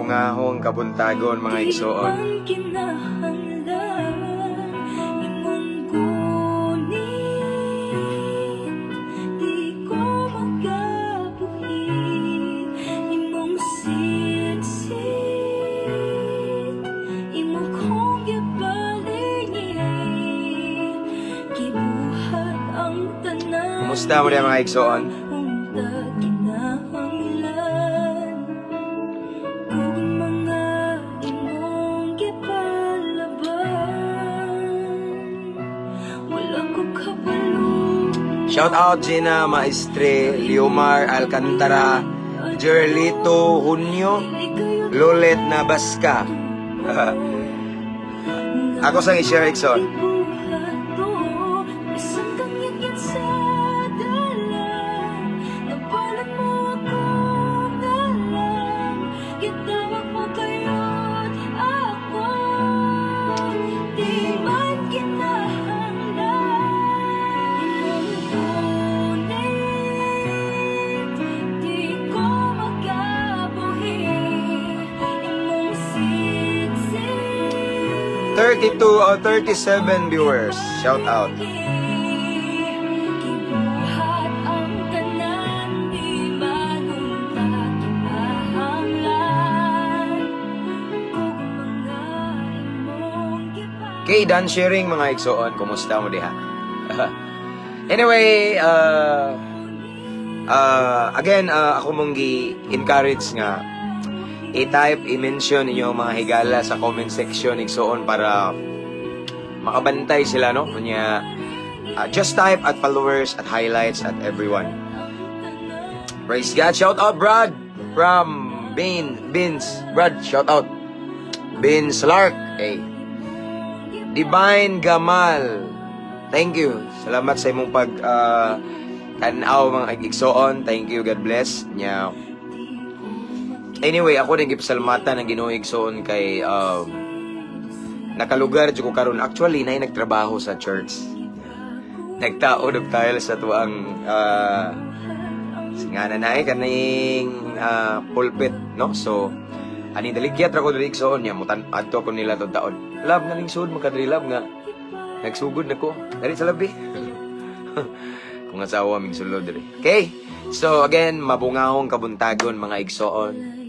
Mabungahong kabuntagon, mga igsoon. Di man kinahanglan imong gunit. Di ko makabuhi imong sitsit. Imo kong gipalingi. Gibuhat ang tanan. Kumusta mo diha, mga igsoon? Unta kinahanglan kung mga imong gipalaban. Wala ko kabalo. Shout out Gina Maestre, Leomar Alcantara, Jerlito Junio, Lolet Nabasca. Ako sang i-share, igsoon. Bisan kang yagyag sa dala. Nabalan mo ako ngalan. Gitawag mo kayo't ako. Di man kinahanglan imong gunit. Di ko makabuhi imong sitsit. 32 o 37 viewers. Shout out. Gibuhat ang tanan, di man unta kinahanglan kung mga imong Okay, done sharing, mga igsoon. Kumusta mo diha? Anyway, again, ako mong gi-encourage nga i-type, i-mention inyong mga higala sa comment section, igsoon, para makabantay sila, no? Kunya, just type at followers, at highlights, at everyone. Praise God. Shout out, Brad, from Bean, Beans. Brad, shout out. Beans Lark. Hey. Divine Gamal. Thank you. Salamat sa imong pag tanaw, mga igsoon. Thank you. God bless. Nya. Anyway, ako din gipasalamatan ang Ginoo, igsoon, kay nakalugar jud ko karon. Actually, nay nagtrabaho sa church. Nagtaod og tile sa tuang nga na kaning pulpit, no? So ani daligyat ra ko diri, igsoon, nya mutan adto ko nila to taon. Love nga ning sud makadiri, love, nga nagsugod na ko. Dali sa labi. Kung asawa ming sulod diri. Okay? So again, mabungahong kabuntagon, mga igsoon.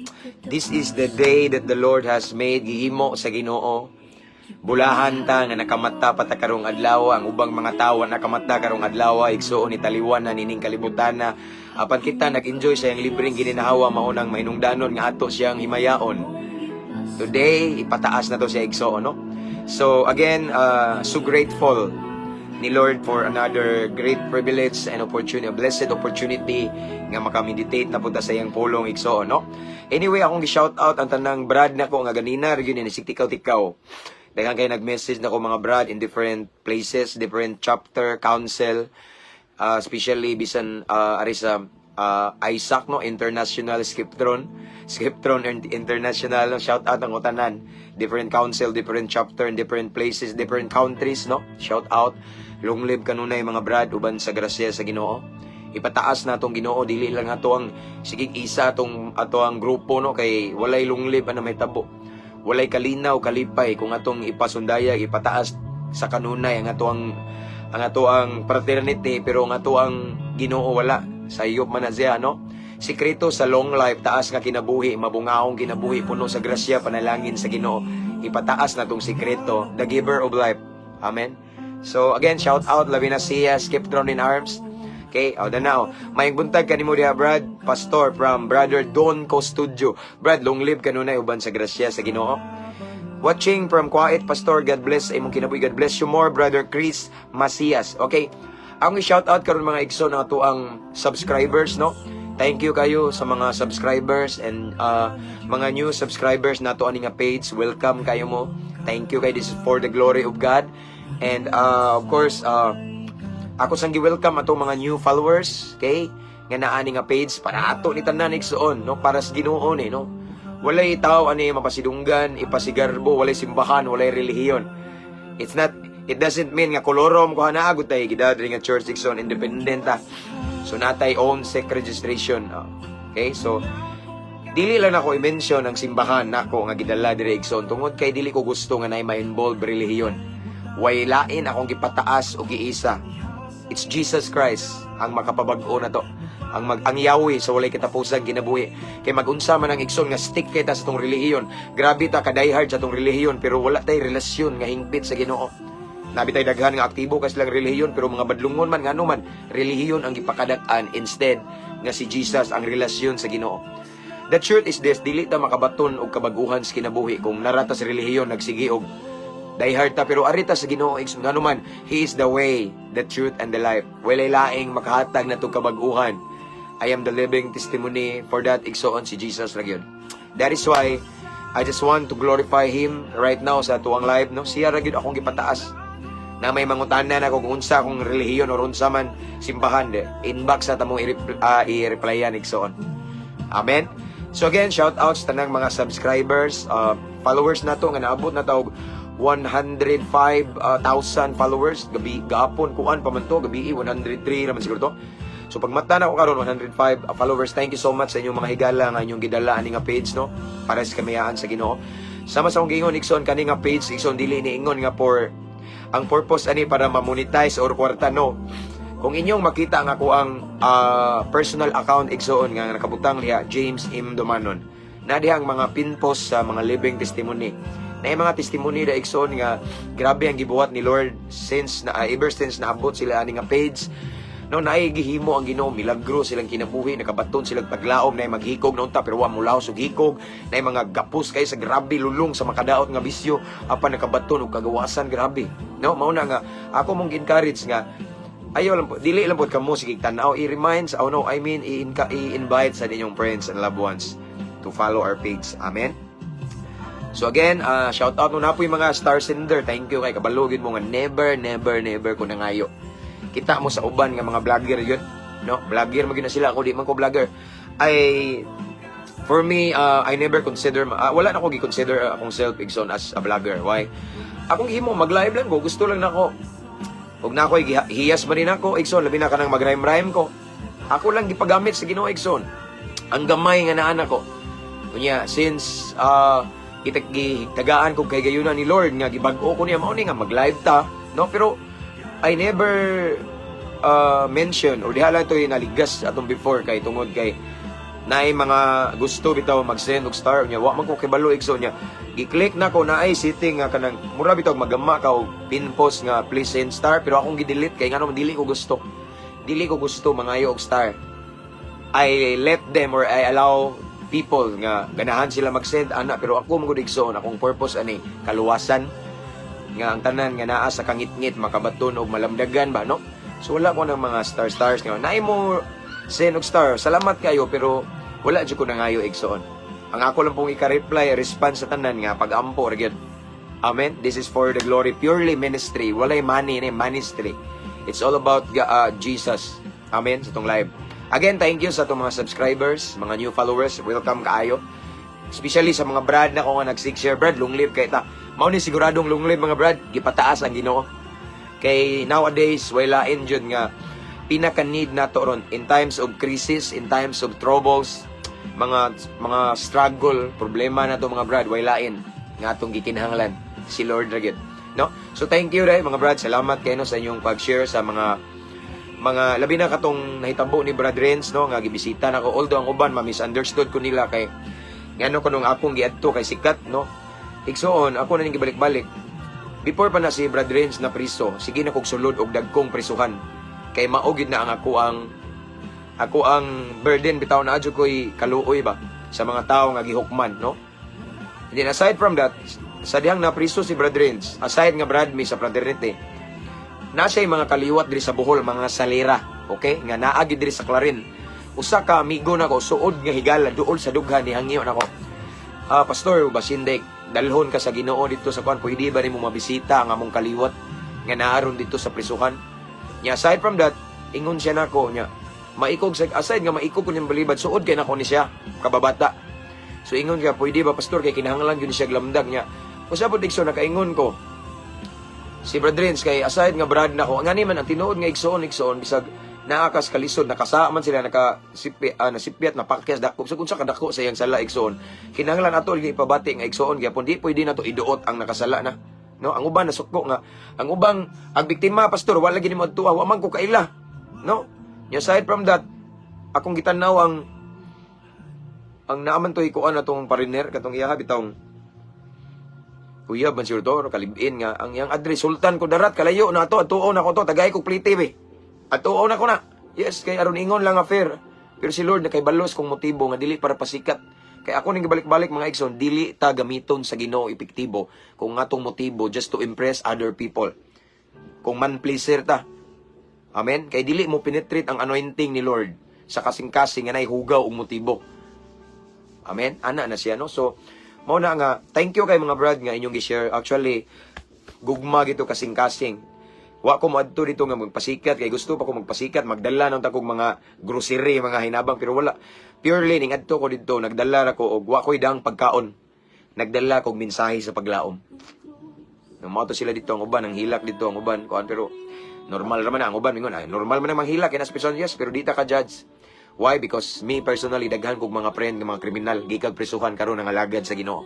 This is the day that the Lord has made, gihimo sa Ginoo. Bulahan ta nga nakamata pa ta karong adlaw, ang ubang mga tawo nakamata karong adlaw, igsoon, ni taliwan na nining kalibutan na. Apan kita nag-enjoy sa iyang libreng gininhawa, mao nang mahinungdanon nga ato siyang himayaon. Today, ipataas na to siya, igsoon, no? So again, so grateful ni Lord for another great privilege and opportunity, a blessed opportunity nga makameditate na punta sa iyang pulong, igsoon, no? Anyway, akong gi-shout out ang tanang brad nako nga ganina gyud ni tikaw-tikaw. Daghan kay nag-message nako mga brad in different places, different chapter, council, especially bisan ari sa Isaac, no, International Skiptron, Skiptron International, no? Shout out ang utanan, different council, different chapter, in different places, different countries, no? Shout out, long live kanunay, mga brad, uban sa grasya sa Ginoo. Ipataas na atong Ginoo, dili lang ato ang sigig isa atong ato ang grupo, no, kay walay long live ana may tabo, walay kalinaw, kalipay kung atong ipasundayag, ipataas sa kanunay ang ato ang fraternity pero ang ato ang Ginoo wala. Sayop man na siya, no? Sikreto sa long life, taas nga kinabuhi, mabungahong kinabuhi, puno sa grasya, panalangin sa Ginoo. Ipataas na tong sikreto, the giver of life. Amen. So again, shout out labi na siya Skiptron in Arms. Okay, oh, now. Maayong buntag kanimo diha, Brad, Pastor, from Brother Don Co Studio. Brad, long live kanunay uban sa grasya sa Ginoo. Watching from Kuwait, Pastor, God bless imong kinabuhi. God bless you more, Brother Chris Macias. Okay. Ang shout out karon, mga igsoon, ang atoang subscribers, no? Thank you kayo sa mga subscribers and mga new subscribers nato ani nga page. Welcome kayo mo. Thank you kay this is for the glory of God. And of course, ako sang gi-welcome atong mga new followers, okay? Nga naa ni nga page para ato ni tanan, igsoon, no? Para sa Ginoo ni, no? Walay tao ani mapasidunggan, ipasigarbo, walay simbahan, walay relihiyon. It doesn't mean nga kolorom ko hanaagod tay gidadri nga church, igsoon, independent ta. So natay own SEC registration. Oh. Okay? So Dili lang ako i-mention ang simbahan nako nga gidala diri, igsoon, tungod kay dili ko gusto nga naay ma-involve relihiyon. Way lain akong gipataas o giisa. It's Jesus Christ ang makapabag-o na to. Ang Yahweh sa walay katapusan kinabuhi. Kay magunsa man ang, igsoon, nga stick kay ta sa tong relihiyon. Grabe ta ka diehard sa tong relihiyon, pero wala tay relasyon nga hingpit sa Ginoo. Naa bitay daghan nga aktibo kay silang relihiyon pero mga badlungon man, ngano man relihiyon ang gipakadak-an instead nga si Jesus ang relasyon sa Ginoo. The truth is this, dili ta makabaton og kabaguhan sa kinabuhi kung naa ra ta sa relihiyon, nagsige og diehard ta pero ari ta sa Ginoo, igsoon, ngano man He is the way, the truth and the life. Walay laing makahatag nato kabaguhan. I am the living testimony for that, igsoon, si Jesus ra gyud. That is why I just want to glorify Him right now sa atuang live, no? Siya ra gyud akong gipataas. Na may mangutana na kung unsa akong relihiyon or unsa man simbahan de, inbox sa tamong i-replyan, igsoon. Amen. So again, shout out sa tanang mga subscribers, followers nato nga naabot na ta og 105,000 followers gabi gahapon, kuan pa man to gabi, 103 naman siguro to. So pagmata na ko karon, 105 followers. Thank you so much sa inyong mga higala nga inyong gidala ani nga page, no, para sa kamayaan sa Ginoo. Sama sa akong giingon, igsoon, kani nga page, igsoon, dili ni ingon nga for ang purpose ani para ma-monetize or kwarta, no. Kung inyong makita ang ako ang personal account, igsoon, nga nakabutang diha James M. Dumanon. Na diha ang mga pin post sa mga living testimony. Na yung mga testimony da, igsoon, nga grabe ang gibuhat ni Lord since na ever since naabot sila ani nga page. No, naay gihimo ang Ginoo, milagro silang kinabuhi, nakabaton silang paglaom, naay maghikog na unta pero wa mo laos og hikog, naay mga gapos kay sa grabe lulong sa makadaot nga bisyo apan nakabaton og kagawasan, grabe. No, mao na nga ako mong encourage nga ayaw lang po, dili lang po kamo sige tan-aw, i-remind oh no, I mean i-invite sa inyong friends and loved ones to follow our page. Amen. So again, shout out mo na po yung mga star sender. Thank you kay kabalo gyud mo nga never, never, never ko nangayo. Kita mo sa uban nga mga vlogger yun. No? Vlogger man gyud na sila, ako di man ko vlogger. I for me, I never consider wala na ko gi-consider akong self, igsoon, as a vlogger. Why? Akong himo mag-live lang ko, gusto lang nako. Ug na ako hiyas man din ako, igsoon, labi na kanang mag-rhyme-rhyme ko. Ako lang gipagamit sa Ginoo, igsoon. Ang gamay nga naan ako. Unya, since tagaan kog kay gayunan ni Lord nga gibag-o ko niya, mao ni nga mag-live ta, no? Pero I never mention or diha lang to naligas atong before kay tungod kay naay mga gusto bitaw mag-send og star niya, wa man ko kibalo, igsoon niya. Gi-click na ko, naay setting nga kanang mura bitaw magama ka og pin post nga "Please send star," pero akong gi-delete kay ngano dili ko gusto mangayo og star. I let them or I allow people nga ganahan sila mag-send ana, pero ako man gud, igsoon, akong purpose ani kaluwasan, nga ang tanan nga naa sa kangitngit makabaton og malamdagan ba, no? So wala ko ng mga star stars nga naay mo send og star, salamat kayo, pero wala jud ko nangayo, igsoon. Ang ako lang pong ika-reply, response sa tanan nga pag-ampo ra gyud. Amen. This is for the glory, purely ministry, walay money ni ministry. It's all about Jesus. Amen. Sa tong live, again, thank you sa atong mga subscribers, mga new followers. Welcome kaayo, especially sa mga brad na ko nga nag share. Brad, long live kay ta. Mao ni siguradong long live, mga brad, gipataas ang Ginoo. Kay nowadays way lain jud nga pinaka need nato ron in times of crisis, in times of troubles, mga struggle, problema nato, mga brad, way lain nga atong gikinahanglan, si Lord ra gyud. No? So thank you ray, mga brad, salamat kayo, no, sa inyong pag-share sa mga labi na katong nahitabo ni Brad Renz, no, nga gibisita nako, although ang uban ma-misunderstood ko nila kay ngano kanong akong giadto kay sikat, no? Igsoon, ako na ning gibalik-balik. Before pa na si Brad Renz na priso, sige na kog sulod og dagkong prisuhan. Kay mao gid na ang ako ang burden bitaw na adyo ko'y kaluoy ba sa mga tao nga gihukman, no? And then aside from that, sa dihang napriso si Brad Renz, aside nga brad mi sa fraternity, na siya mga kaliwat diri sa Bohol, mga salira, okay? Nga naagi diri sa Clarin. Usa ka amigo nako, suod nga higala, duol sa dughan, nihangyo nako. "Ah, pastor, basin dek, dalhon ka sa Ginoo dito sa kuan, pwede ba nimo mabisita ang among kaliwat nga naaron dito sa prisuhan?" Nya aside from that, ingon siya nako nya, maikog sa aside nga maikog ko niyang balibad, suod kay nako ni siya kababata. So ingon siya, "Pwede ba, pastor, kay kinahanglan gyud siya glamdag niya." Usa pod, igsoon, nakaingon ko si Brad Renz kay aside nga brad nako, ngani man ang tinuod nga igsoon, bisag Naa kas kalisod, nakasa man sila, nasipyat, napakyas, dako sa unsa kadako sa iyang sala, igsoon. Kinahanglan ato lagi ipabati nga, igsoon, gyapon di pwede nato iduot ang nakasala na. No, ang uban nasuko nga ang ubang ang biktima, "Pastor, wala gini mo adtua, wa man ko kaila." No? Nya aside from that, akong gitanaw ang naaman to ikuan atong pariner katong iyaha bitawng uyab man siguro to, kalibin nga ang iyang address Sultan Kudarat, kalayo na ato. Atuon ako to, tagay kog plite be, atuon ako na. Yes, kay aron ingon lang nga fair, pero si Lord nakaybalos kung motibo nga dili para pasikat. Kay ako ning gibalik-balik, mga igsoon, dili ta gamiton sa Ginoo epektibo kung atong motibo just to impress other people, kung man pleaser ta. Amen. Kay dili mo penetrate ang anointing ni Lord sa kasing-kasing nga nahihugaw og motibo. Amen. Ana na siya, no. So mao na nga thank you kay mga brad nga inyong gi-share. Actually, gugma gito kasing-kasing. Wa ko moadto dito nga magpasikat kay gusto pa ko magpasikat, magdala ng takog mga grocery, mga hinabang, pero wala. Purely ning adto ko didto, nagdala ra ko og wa ko'y dang pagkaon. Nagdala kog mensahe sa paglaom. Nung mo sila dito ang uban, ang hilak dito ang uban, kuan, pero normal raman na ang uban mingon, ay, normal man ang manghilak kay nas yes, pero di ta ka judge. Why? Because me personally, daghan kog mga friend nga mga kriminal, gikag prisuhan, karon nangalagad sa Ginoo.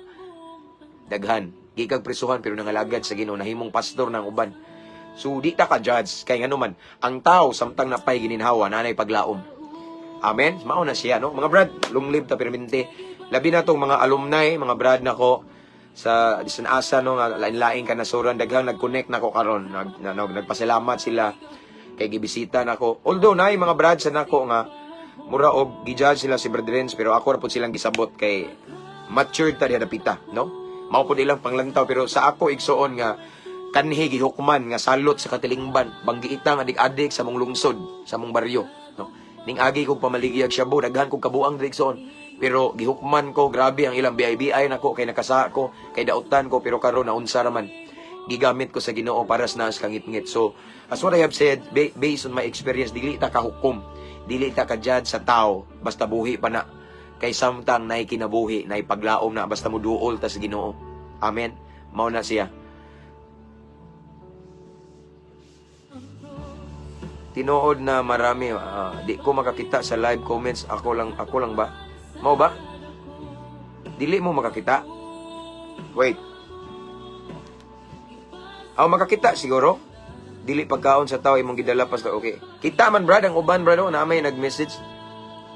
Daghan, gikag prisuhan pero nangalagad sa Ginoo, nahimong pastor ng uban. So di ta ka judge kay ngano man ang tao samtang napay gininhawa nanay paglaom. Amen. Mao na siya, no? Mga brad, long live ta permente. Labi na tong mga alumni, mga brad nako sa bisan asa, no, nga lain-laing kanasuran, daghang nag-connect nako karon, nagpasalamat sila kay gibisita nako. Although naay mga brad sa nako nga mura og gi-judge sila si Brad Renz, pero ako ra pud silang gisabot kay matured ta diha dapita, no? Mao pud ilang panglantaw, pero sa ako, igsuon, nga kanhi gihukman nga salot sa katilingban, banggiita nga adik-adik sa mong lungsod, sa mong baryo, no? Ning agi kog pamaligiyag shabu, daghan kog kabuang diri, igsuon, pero gihukman ko, grabe ang ilang BIBI nako kay nakasa ko, kay dautan ko, pero karon naunsa ra man, gigamit ko sa Ginoo para sa naas kangitngit. So, as what I have said, based on my experience, dili ta kahukom, dili ta ka-judge sa tao, basta buhi pa na. Kay samtang nay kinabuhi, nay paglaom na, basta muduol ta sa Ginoo. Amen. Mao na siya. Tinuod na marami, di ko makakita sa live comments. Ako lang ba? Mao ba? Dili mo makakita? Wait. Aw, makakita siguro. Dili pagkaon sa tao imong gidala pa sa okay. Kita man, brad, ang uban, brad, oh, na may nag-message.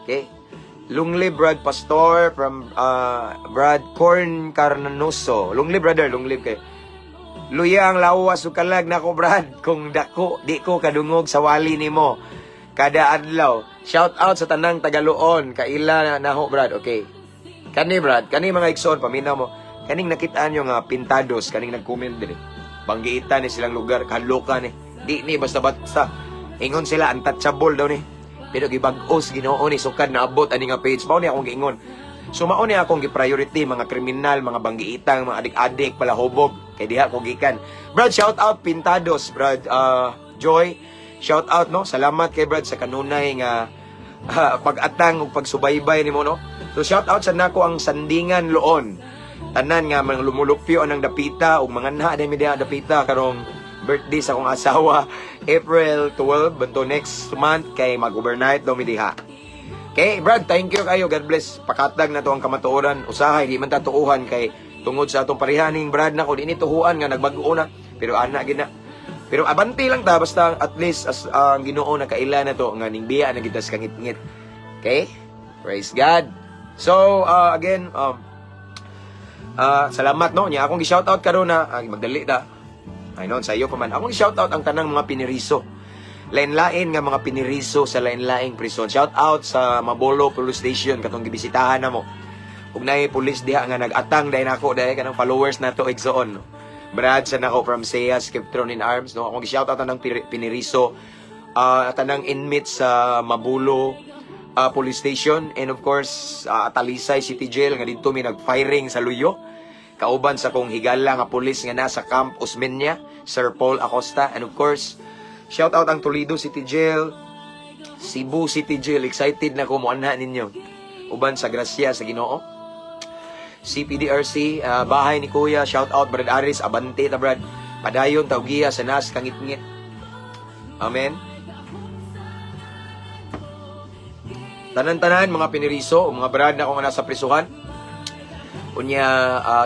Okay. Long live Brad Pastor from Brad Corn Carnanoso. Long live, brother, long live kay. Luya ang lawas ug kalag nako, brad, kung dako di ko kadungog sa wali nimo. Kada adlaw. Shout out sa tanang Tagaloon, kaila na naho, brad. Okay. Kani, brad, kani mga igsoon, paminaw mo. Kaning nakita nyo nga Pintados, kaning nag-comment din eh. Banggiitan ni silang lugar, kahadlokan ni. Di ni basta-basta. Ingon sila, untouchable daw ni. Pero gibag-os Ginoo ni sukad na abot ani nga page. Mao ni akong giingon. So mao ni akong gi-priority mga kriminal, mga banggiitang, mga adik-adik, palahubog. Kay diha ko gikan. Brad, shout out Pintados, Brad Joy. Shout out, no. Salamat kay Brad sa kanunay nga pag-atang ug pagsubaybay nimo, no. So shout out sa nako ang Sandingan Loon. Tanan nga mga lumulupyo anang dapita ug mga na din mi diha dapita karong birthday sa akong asawa, April 12 banto next month, kay mag-overnight daw mi diha. Okay, Brad, thank you kayo. God bless. Pakatag na to ang kamatuoran. Usahay, di man ta tuuhan kay tungod sa atong parehaning brad nako, di ni tuhuan nga nagbag-o na. Pero ana gina. Pero abanti lang ta, basta at least as ang Ginoo nakaila na to nga ning biya na kita sa kangitngit. Okay? Praise God. So, again, salamat, no. Nya akong gi-shout out karon na ay, magdali ta. Ay noon sa iyo pa man. Akong gi-shout out ang tanang mga piniriso. Lain-lain nga mga piniriso sa lain-laing prison. Shout out sa Mabolo Police Station katong gibisitahan namo. Ug naay pulis diha nga nag-atang dahil nako dahil kanang followers nato, igsoon. No? Brad sa nako from Seas Kiptron in Arms, no. Akong gi-shout out tanang piniriso, tanang inmates sa Mabulo Police Station and of course Talisay City Jail nga didto mi nag-firing sa Luyo kauban sa kong higala nga pulis nga nasa Camp Osmeña, Sir Paul Acosta. And of course, shout out ang Toledo City Jail, Cebu City Jail. Excited na ko moanha ninyo. Uban sa grasya sa Ginoo. CPDRC, bahay ni Kuya, shout out Brad Aris, abante ta, Brad. Padayon tawgiya sa nas kangitngit. Amen. Tanan-tanan mga piniriso, mga brad na ko nga nasa prisuhan. Unya,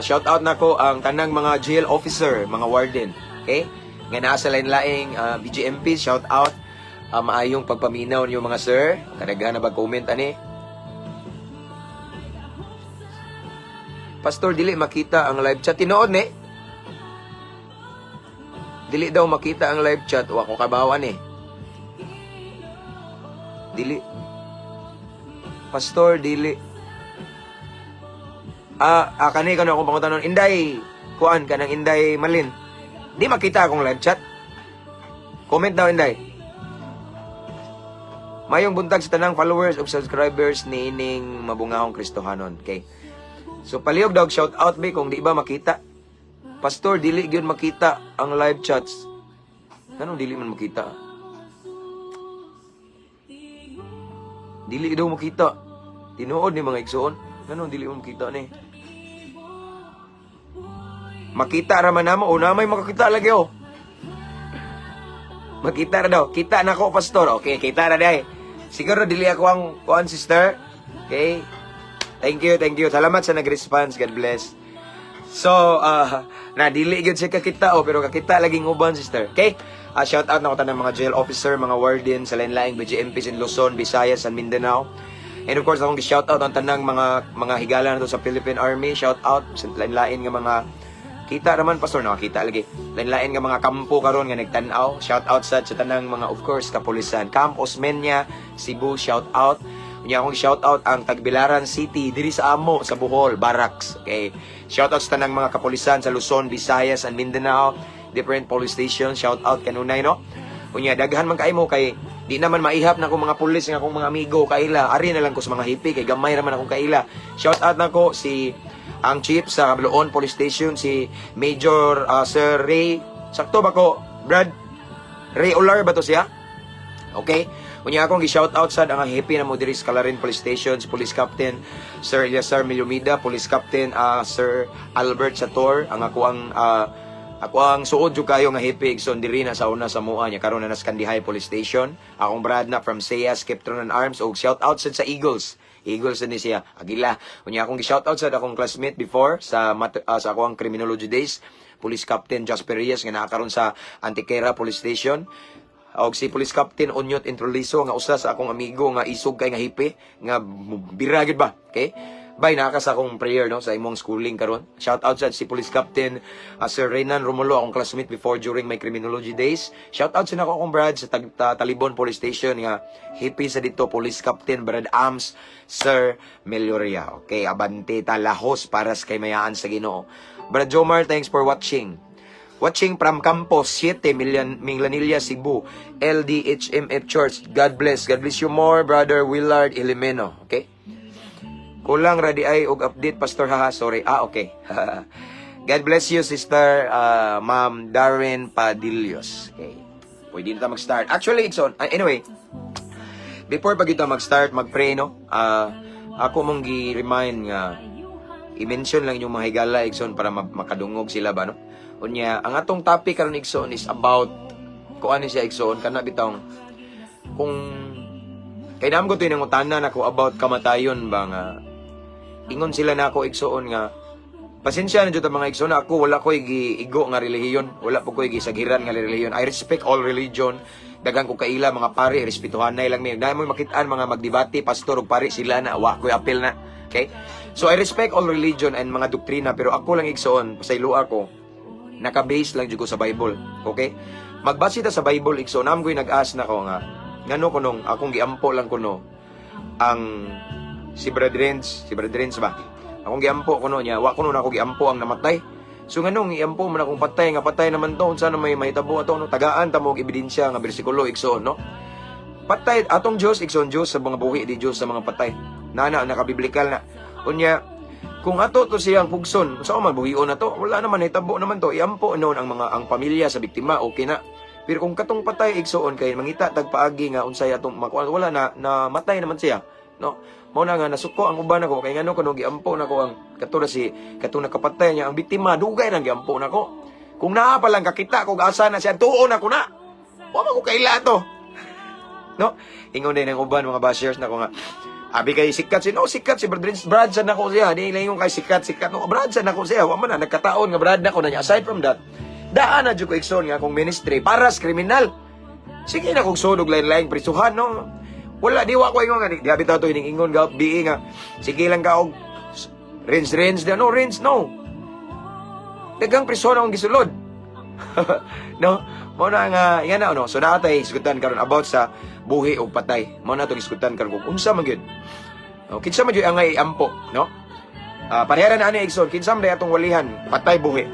shout out nako ang tanang mga jail officer, mga warden. Okay? Nga naa sa lain-laing BGMP, shout out. Maayong pagpaminaw niyo, mga sir. Kadaghan na ba comment ani? "Pastor, dili makita ang live chat." Tinuod ni? Dili daw makita ang live chat. Wa ko kabawan eh. Dili. "Pastor, dili." Ah, kani kano akong pangutanon. Inday, kuan ka ng Inday Malin. Di makita akong live chat. Comment daw, Inday. Mayong buntag sa tanang followers ug subscribers ni ining mabungahong Kristohanon. Okay. So palihog daw shout out be kung di ba makita. "Pastor, dili gyud makita ang live chats." Anong dili man makita? Dili daw makita. Tinuod ni, mga igsoon. Anong dili mo makita ni? Makita ra man namo o na may makakita lagi oh. Makita ra daw. "Kita na ko, Pastor." Okay, kita ra day. Siguro dili ako ang kuan, sister. Okay. Thank you, thank you. Salamat sa nag-response. God bless. So, na dili gyud siya kakita oh, pero kakita lagi uban, sister. Okay? Shout out na ko tanang mga jail officer, mga warden sa lain-laing BGMPs in Luzon, Visayas, and Mindanao. And of course, akong gi-shout out ang tanang mga higala nato sa Philippine Army. Shout out sa lain-lain nga mga. "Kita raman, Pastor," nakakita lagi. Lain-lain nga mga kampo karon nga nagtan-aw. Shout out sa tanang mga, of course, kapulisan. Camp Osmeña, Cebu, shout out. Unya, akong shout out ang Tagbilaran City diri sa amo sa Bohol, Barracks. Okay. Shout out sa tanang mga kapulisan sa Luzon, Visayas and Mindanao, different police station. Shout out kanunay, no. Unya, daghan man kay mo kay di naman maihap na akong mga pulis nga akong mga amigo kaila. Ari na lang ko sa mga hippie kay gamay ra man akong kaila. Shout out nako si ang chief sa Cabloon Police Station, si Major Sir Ray. Sakto ba ko, Brad? Ray Olar ba to siya? Okay? Unya, akong gi-shout out sad ang happy na mo diri sa Calarin Police Station, si Police Captain Sir Eliasar Milumida, Police Captain Sir Albert Sator, ang ako ang suod jud kayo nga happy igsoon diri na sa una sa mua niya karon na nas Kandihay Police Station. Akong brad na from Sayas Keptron and Arms og shout out sad sa Eagles. Eagles ni siya. Agila. Unya, akong gi-shout out sad akong classmate before sa akong criminology days, Police Captain Jasper Reyes nga naa karon sa Antiquera Police Station. Og si Police Captain Onyot Introliso nga usa sa akong amigo nga isog kay nga hipe nga bira gyud ba. Okay? Bay naa ka sa akong prayer, no, sa imong schooling karon. Shout out sa si Police Captain Sir Renan Romulo, akong classmate before during my criminology days. Shout out sa nako akong brad sa Talibon Police Station nga hippie sa dito, Police Captain Brad Ams Sir Melioria. Okay, abante ta lahos para sa kaymayaan sa Ginoo. Brad Jomar, thanks for watching. Watching from Campos 7, Minglanilla, Cebu, LDHMF Church. God bless. God bless you more, Brother Willard Ilimeno. Okay? "Kulang ra di ay og update, Pastor, haha." Sorry. Ah, okay. God bless you, Sister Ma'am Darren Padillos. Okay. Pwede na ta mag-start. Actually, it's on. Anyway, before pa kita mag-start, mag-pray, no? Ako mong gi-remind nga i-mention lang inyong mga higala, igsoon, para makadungog sila ba, no? Unya, ang atong topic karon, igsoon, is about kuan ni siya, igsoon, kana bitawng kung kay naam ko to yung nangutana nako about kamatayon ba nga ingon sila nako, igsoon, nga pasensya na jud ang mga igsoon, ako wala ko igo nga relihiyon, wala po ko gisaghiran nga relihiyon. I respect all religion. Daghan ko kaila mga pare, respetuhan na lang mi na mo makitaan mga magdebate pastor ug pare sila na wa ko'y apil na. Okay, so I respect all religion and mga doktrina, pero ako lang, igsoon, pasayloa ko, naka-base lang jud ko sa Bible. Okay, magbase ta sa Bible, igsoon. Nam ko'y nag-ask na ko nga ngano kunong akong giampo lang kuno ang si Brad Renz, si Brad Renz ba? Akong giampo kuno niya, wa kuno na ako giampo ang namatay. So nganong iampo man akong patay nga patay naman to, unsa na may mahitabo ato, no? Tagaan ta mo og ebidensya nga bersikulo, igsoon, no? Patay atong Dios, igsoon, Dios sa mga buhi, di Dios sa mga patay. Nana nakabiblikal na. Unya, kung ato to siyang pugson, sa man buhion na to, wala naman hitabo naman to, iampo noon ang mga ang pamilya sa biktima, okay na. Pero kung katong patay, igsoon, kay mangita tag paagi nga unsay atong makuha, wala na, namatay naman siya, no? Mao na nga nasuko ang uban nako kay ngano kuno giampo nako ang kato na si katong nakapatay niya ang biktima, dugay nang giampo nako. Kung naa pa lang kakita kog asa na siya, tuon ako na. Wa man ko kaila to. No? Ingon din ang uban mga bashers nako nga Abi kay sikat si, no, sikat si Brad, Brad sa nako siya. Di lang yung kay sikat sikat, no, Brad sa nako siya. Wa man na nagkataon nga Brad nako na niya. Aside from that, daan na jud ko, igsoon, nga akong ministry para sa kriminal. Sige na kog sunog lain-laing prisuhan, no. Wala, di wa ko ingon nga di bitaw to ining ingon ga bi nga sige lang ka og rinse rinse di, no rinse, no. Daghang prisuhan akong gisulod. No, mao na nga yan na, no. So naa tay hisgutan karon about sa buhi o patay. Mao na atong hisgutan karon kung unsa man gyud. No, kinsa man gyud ang ampo, no? Ah, parehara na ani, igsoon, kinsa man day atong walihan, patay, buhi.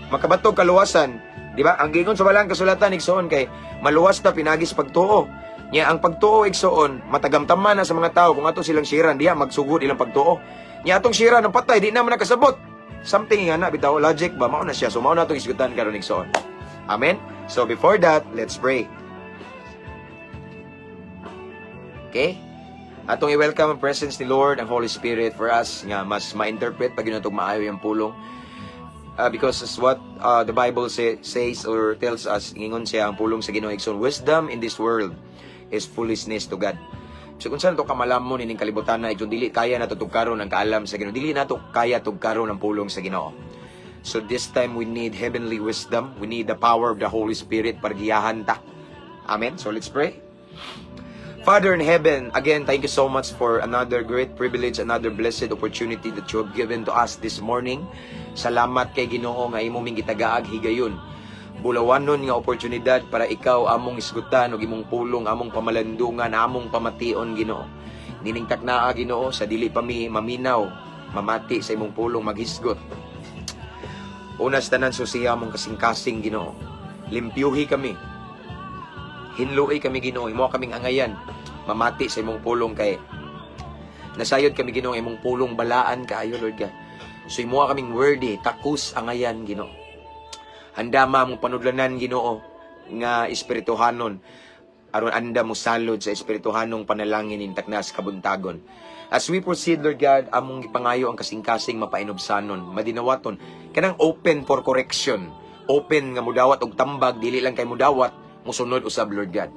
Makabatog kaluwasan, di ba? Ang giingon sa balang kasulatan, igsoon, kay maluwas ta pinagis pagtuo. Nya ang pagtuo, igsoon, matagamtaman na sa mga tao kung ato silang siran diha magsugod ilang pagtuo. Nya atong siran ang patay, di na man nakasabot. Something nga na bitaw, logic ba, mao na siya. So mao na atong isgutan karon, igsoon. Amen. So before that, let's pray. Okay? Atong i-welcome ang presence ni Lord, ang Holy Spirit, for us nga mas ma-interpret pag yun maayo yung pulong. Because as what the Bible says or tells us, ingon siya ang pulong sa Ginoo, igsoon, wisdom in this world is foolishness to God. So kung saan to kamalamon ining kalibutan na, igsoon, dili kaya nato tugkaron ang kaalam sa Ginoo, dili nato kaya tugkaron ang pulong sa Ginoo. So this time we need heavenly wisdom, we need the power of the Holy Spirit para giyahan ta. Amen. So let's pray. Father in heaven, again, thank you so much for another great privilege, another blessed opportunity that you have given to us this morning. Salamat kay Ginoo nga imo ming gitagaag higayon. Bulawanon nga oportunidad para ikaw among isgutan ug imong pulong among pamalandungan, among pamation, Ginoo. Nining taknaa, Ginoo, sa dili pa mi maminaw, mamati sa imong pulong, maghisgot. Una sa tanan, susiha among kasing-kasing, Ginoo. Limpyuhi kami. Hinlui kami, Ginoo, imo kaming angayan. Mamati sa imong pulong kay nasayod kami, Ginoo, imong pulong balaan kaayo, Lord God. So imo kaming worthy, takos angayan, Ginoo. Handama mong panudlanan, Ginoo, nga espirituhanon aron anda mo salod sa espirituhanong panalangin intaknas kabuntagon. As we proceed, Lord God, among gipangayo ang kasing-kasing mapainubsanon, madinawaton, kanang open for correction, open nga mudawat og tambag, dili lang kay mudawat, musunod usab, Lord God.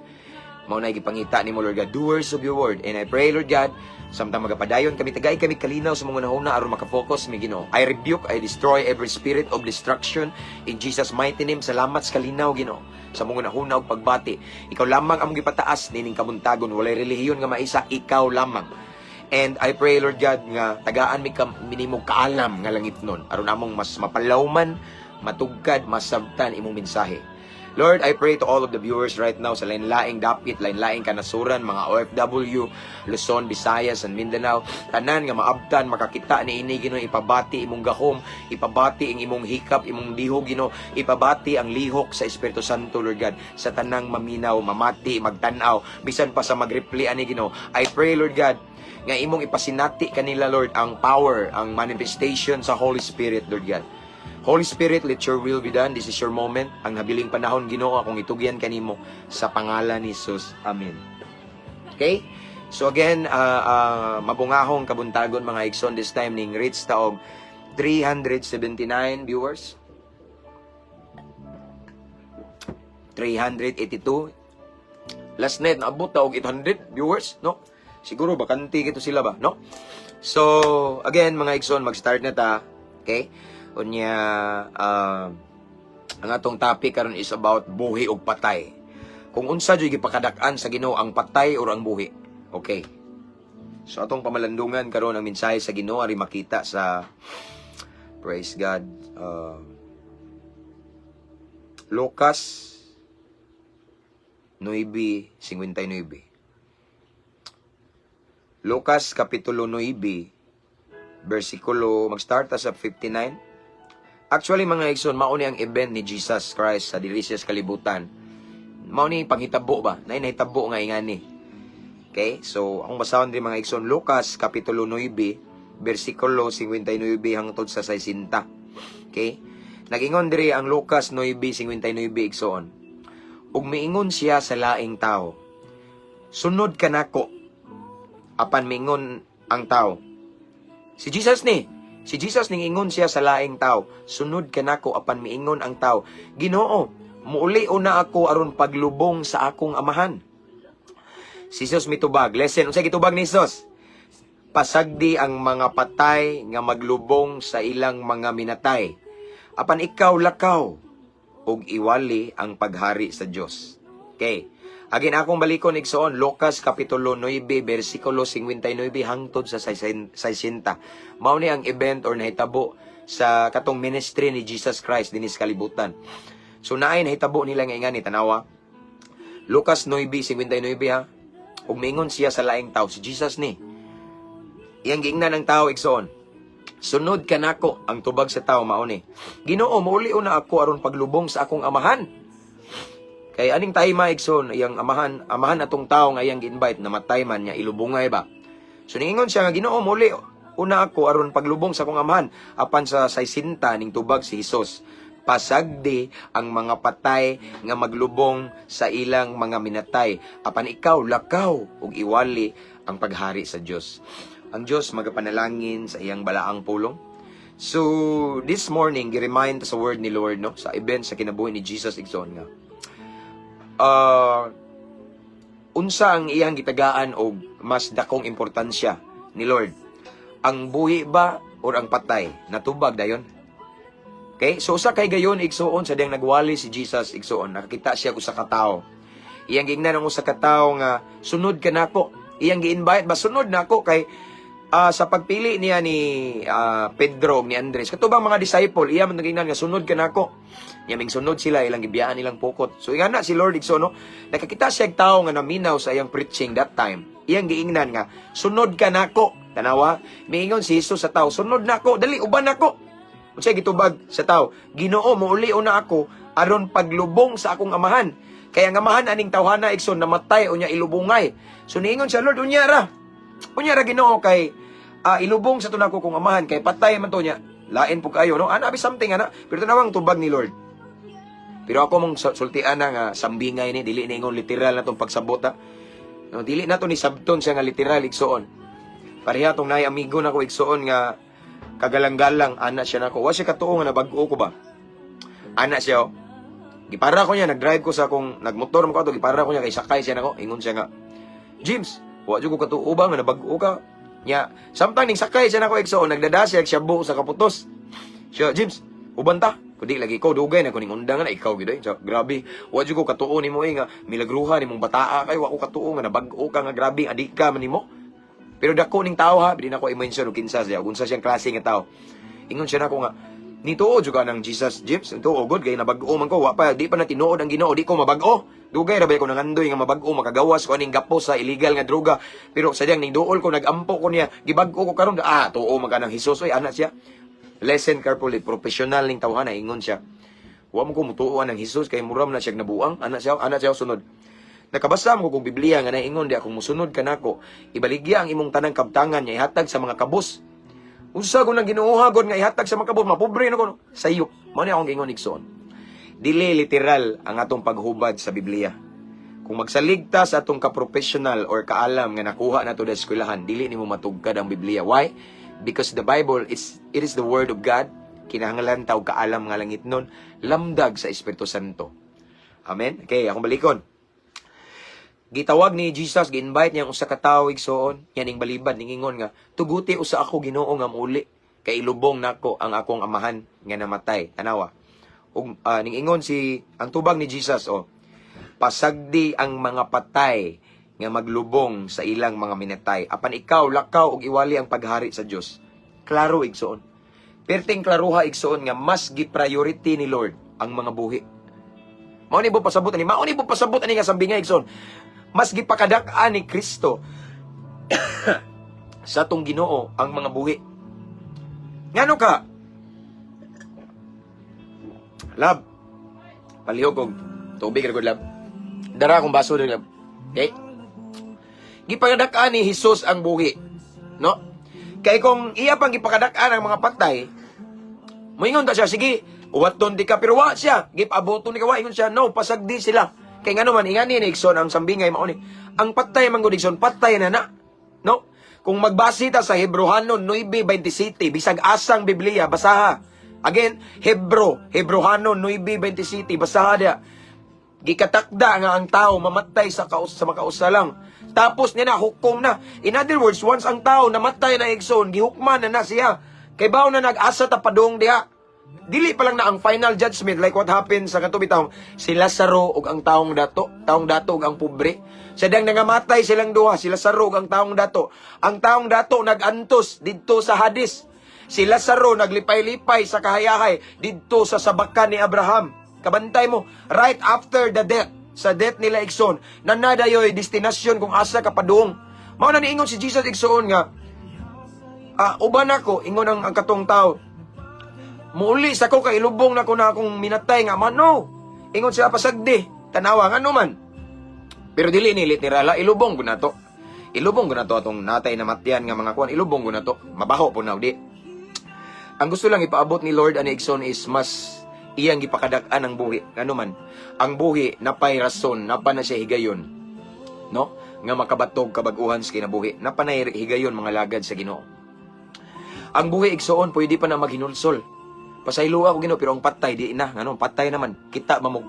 Mao na gipangita nimo, Lord God, doers of your word. And I pray, Lord God, samtang magapadayon kami, tagay kami kalinaw sa mga hunahuna aron makafocus mi, Ginoo. I rebuke, I destroy every spirit of destruction in Jesus' mighty name. Salamat sa kalinaw, Ginoo, sa mga hunahuna ug pagbati. Ikaw lamang among gipataas nining kabuntagon. Walay relihiyon nga maisa, ikaw lamang. And I pray, Lord God, nga tagaan mi kam minimo kaalam nga langit nun aron among mas mapalawman, matugkad, masabtan imong mensahe. Lord, I pray to all of the viewers right now sa lain-laing dapit, lain-laing kanasuran, mga OFW, Luzon, Visayas, and Mindanao, tanan nga maabtan, makakita ni ini, Ginoo, ipabati imong gahom, ipabati ang imong hikap, imong lihok, Ginoo, ipabati ang lihok sa Espiritu Santo, Lord God, sa tanang maminaw, mamati, magtan-aw, bisan pa sa magreply ani, Ginoo. I pray, Lord God, nga imong ipasinati kanila, Lord, ang power, ang manifestation sa Holy Spirit, Lord God. Holy Spirit, let your will be done. This is your moment. Ang habiling panahon, Ginoo, akong itugyan kanimo sa pangalan ni Jesus. Amen. Okay? So again, mabungahong kabuntagon, mga igsoon. This time ning reach ta og 379 viewers. 382. Last night naabot ta og 800 viewers, no? Siguro bakante kito sila ba, no? So, again, mga igsoon, mag-start na ta. Okay? Unya, ang atong topic karon is about buhi ug patay. Kung unsa jud gipakadak-an sa Ginoo, ang patay or ang buhi. Okay. So atong pamalandungan karon ang mensahe sa Ginoo ari makita sa, praise God, Lucas 9:59. Lucas kapitulo 9 versikulo, mag-start ta sa 59. Actually, mga igsoon, mao ni ang event ni Jesus Christ sa diri siya sa kalibutan. Mao ni panghitabo ba? Nay nahitabo nga ingani. Okay? So, akong basahon diri, mga igsoon, Lucas kapitulo 9 versikulo 59 hangtod sa 60. Okay? Nagingon diri ang Lucas 9:59, igsoon. Ug miingon siya sa laing tao, "Sunod ka nako." Apan miingon ang tao. Si Jesus ni. Si Jesus ning ingon siya sa laing tao, "Sunod ka nako." Apan miingon ang tao, "Ginoo, muuli una ako aron paglubong sa akong amahan." Si Jesus mitubag. Listen, unsay gitubag ni Jesus? Pasagdi ang mga patay nga maglubong sa ilang mga minatay. Apan ikaw, lakaw ug iwali ang paghari sa Dios. Okay. Again, akong balikon, igsoon, Lucas Kapitulo 9, versikulo 59 hangtod sa 60. Mao ni ang event or nahitabo sa katong ministry ni Jesus Christ dinhi sa kalibutan. So naay nahitabo nila nga ingani, tanawa. Lucas 9:59 ha. Ug miingon siya sa laing tao, si Jesus ni. Iyang giingnan ang tao, igsoon. "Sunod ka nako." Ang tubag sa tao mao ni, "Ginoo, mauli na ako aron paglubong sa akong amahan." Kay aning time, igsoon, iyang amahan, amahan atong tao nga iyang gi-invite, namatay man niya, ilubungay ba. So ningingon siya nga, "Ginoo, mauli una ako aron paglubong sa akong amahan." Apan sa 60 ning tubag si Hesus, "Pasagdi ang mga patay nga maglubong sa ilang mga minatay. Apan ikaw, lakaw ug iwali ang paghari sa Dios." Ang Dios magapanalangin sa iyang balaang pulong. So, this morning, gi-remind sa word ni Lord, no, sa event sa kinabuhi ni Jesus, igsoon, nga unsa ang iyang gitagaan og mas dakong importansya ni Lord? Ang buhi ba or ang patay? Natubag dayon. Okay? So usa kay gayon, igsuon, sa diyang nagwali si Jesus, igsuon, nakakita siya og usa ka tawo. Iyang giingnan ang usa ka tawo nga, "Sunod ka nako." Iyang gi-invite ba, "Sunod nako," kay sa pagpili niya ni Pedro ug ni Andres, kato bang mga disciple, iya man giingnan nga, "Sunod ka nako." Nya ming sunod sila, ilang gibiyaan ilang pukot. So ingana si Lord, igsoon, no, nakakita siya og tawo nga naminaw sa iyang preaching that time. Iyang giingnan nga, "Sunod ka nako." Tanawa, miingon si Jesus sa tao, "Sunod nako, dali uban nako." Unsay gitubag sa tao? "Ginoo, mouli una ako aron paglubong sa akong amahan." Kaya ang amahan aning tawhana, igsoon, namatay, unya ilubungay. So niingon siya, "Lord, unya ra. Unya ra, Ginoo, kay ilubong sa tunako kong amahan kay patay man to niya." Lain po kayo, no? Ana bi something ana, pero tanawang tubag ni Lord. Pero ako mong sultian na nga sambingay ni dili ningon literal na tong pagsabot ha. No, dili na to ni sabton siya nga literal, igsoon. Pareha tong naay amigo na ko, igsoon, nga kagalang-galang ana siya nako. Wa siya katuo nga nabag-o ko ba. Ana siya oh. Gipara ko niya, nag-drive ko sa akong nagmotor mo ko ato, gipara ko niya kay sakay siya nako. Ingon siya nga, "James, wa jud ko katuo ba nga nabag-o ka." Nya, samtang ning sakay siya nako, igsoon, nagdada siya shabu sa kaputos. Siya, "James, uban ta." Kundi lagi ko dugay na kuning undang na ikaw gid eh. So, "Grabe, wa jud ko katuo nimo eh nga milagruha nimong bataa kay wa ko katuo nga nabag-o ka nga grabe adika man nimo." Pero dako ning tao ha, di na ko i-mention og kinsa siya, unsa siyang klase nga tao. Ingon siya nako nga, "Nituo jud ka ng Jesus, James, nituo gud kay nabag-o man ko, wa pa di pa na tinuod ang Ginoo, di ko mabag-o. Dugay ra ba ko nangandoy nga mabag-o, makagawas ko aning gapos sa illegal nga droga. Pero sadyang ning duol ko, nagampo ko niya, gibag-o ko karon, tuo man ka ng Jesus oy," ana siya. Listen carefully, professional ning tawhana, ingon siya. "Wa mo ko mutuo ng Jesus kay muram na siya nabuang," ana siya sunod. "Nakabasa mo kong Biblia nga naingon di akong musunod ka nako, ibaligya ang imong tanang kabtangan niya ihatag sa mga kabus. Unsa ko nang Ginoo god nga ihatag sa mga kabus, mapobre na ko, no?" Sayop. Mao ni akong giingon, igsoon. Dili literal ang atong paghubad sa Biblia. Kung magsaligta sa atong ka-professional or kaalam nga nakuha nato sa eskwelahan, dili nimo matugkad ang Biblia. Why? Because the Bible is it is the word of God. Kinahanglan ta og kaalam nga langit nun, lamdag sa Espiritu Santo. Amen. Okay, akong balikon. Gitawag ni Jesus, gi-invite niya ang usa ka tawo, igsoon, nya ning balibad ningingon nga, "Tuguti usa ako, Ginoo, nga muuli kay ilubong nako ang akong amahan nga namatay." Tanawa. Ug ningingon si ang tubag ni Jesus oh, "Pasagdi ang mga patay nga maglubong sa ilang mga minatay. Apan ikaw, lakaw ug iwali ang paghari sa Dios." Klaro, igsoon. Perting klaruha, igsoon, nga mas gi-priority ni Lord ang mga buhi. Mao ni bo pasabot ani, mao ni bo pasabot ani nga sambingay, igsoon. Mas gipakadak-an ni Kristo sa atong Ginoo ang mga buhi. Ngano ka? Love. Palihog og tubig ra gud, love. Dara akong baso diri, love. Okay? Gipakadak-an ni Jesus ang buhi. No? Kay kung iya pang gipakadak-an ang mga patay, moingon ta siya, "Sige, uwaton di ka," pero wa siya. Gipaboton ni ka, wa ingon siya, "No, pasagdi sila." Kay ngano man, ingani ni, igsoon, ang sambingay mao ni. Ang patay man gud, igsoon, patay na na. No? Kung magbase ta sa Hebrohanon 9:27, bisag asang Biblia, basaha. Again, Hebrohanon 9:27, basaha dia. Gikatakda nga ang tao mamatay sa makausa lang. Tapos niya na, hukom na. In other words, once ang tao namatay na, igsoon, gihukman na na siya. Kay bawo na nag-asa ta padung diha. Dili pa lang na ang final judgment, like what happened sa kato bitawng si Lazaro ug ang taong dato ug ang pobre. Sa dang nangamatay silang duha, si Lazaro ug ang taong dato. Ang taong dato nagantos didto sa Hades. Si Lazaro naglipay-lipay sa kahayahay didto sa sabakan ni Abraham. Kabantay mo, right after the death, sa death nila, igsoon, nanadayoy destinasyon kung asa ka padung. Mao na niingon si Jesus, igsoon, nga uban ako, ingon ang katong tao, "Muuli sa ko kay ilubong na ko na akong minatay nga mano." Ingon siya, "Pasagdi." Tanawa, ngano man. Pero dili ni literal, ilubong ko na to. Ilubong ko na to atong natay na matyan nga mga kuan, ilubong ko na to. Mabaho po na di. Ang gusto lang ipaabot ni Lord ani, igsoon, is mas iyang gipakadak-an ang buhi. Ngano man, ang buhi napay rason, napa na siya higayon. No? Nga makabatog kabag-uhan sa kinabuhi. Napa na higayon mga lagad sa Ginoo. Ang buhi, igsoon, pwede pa na maghinulsol. "Pasayloa ko, Ginoo," pero ang patay di na. Ngano, patay naman. Kita mamog.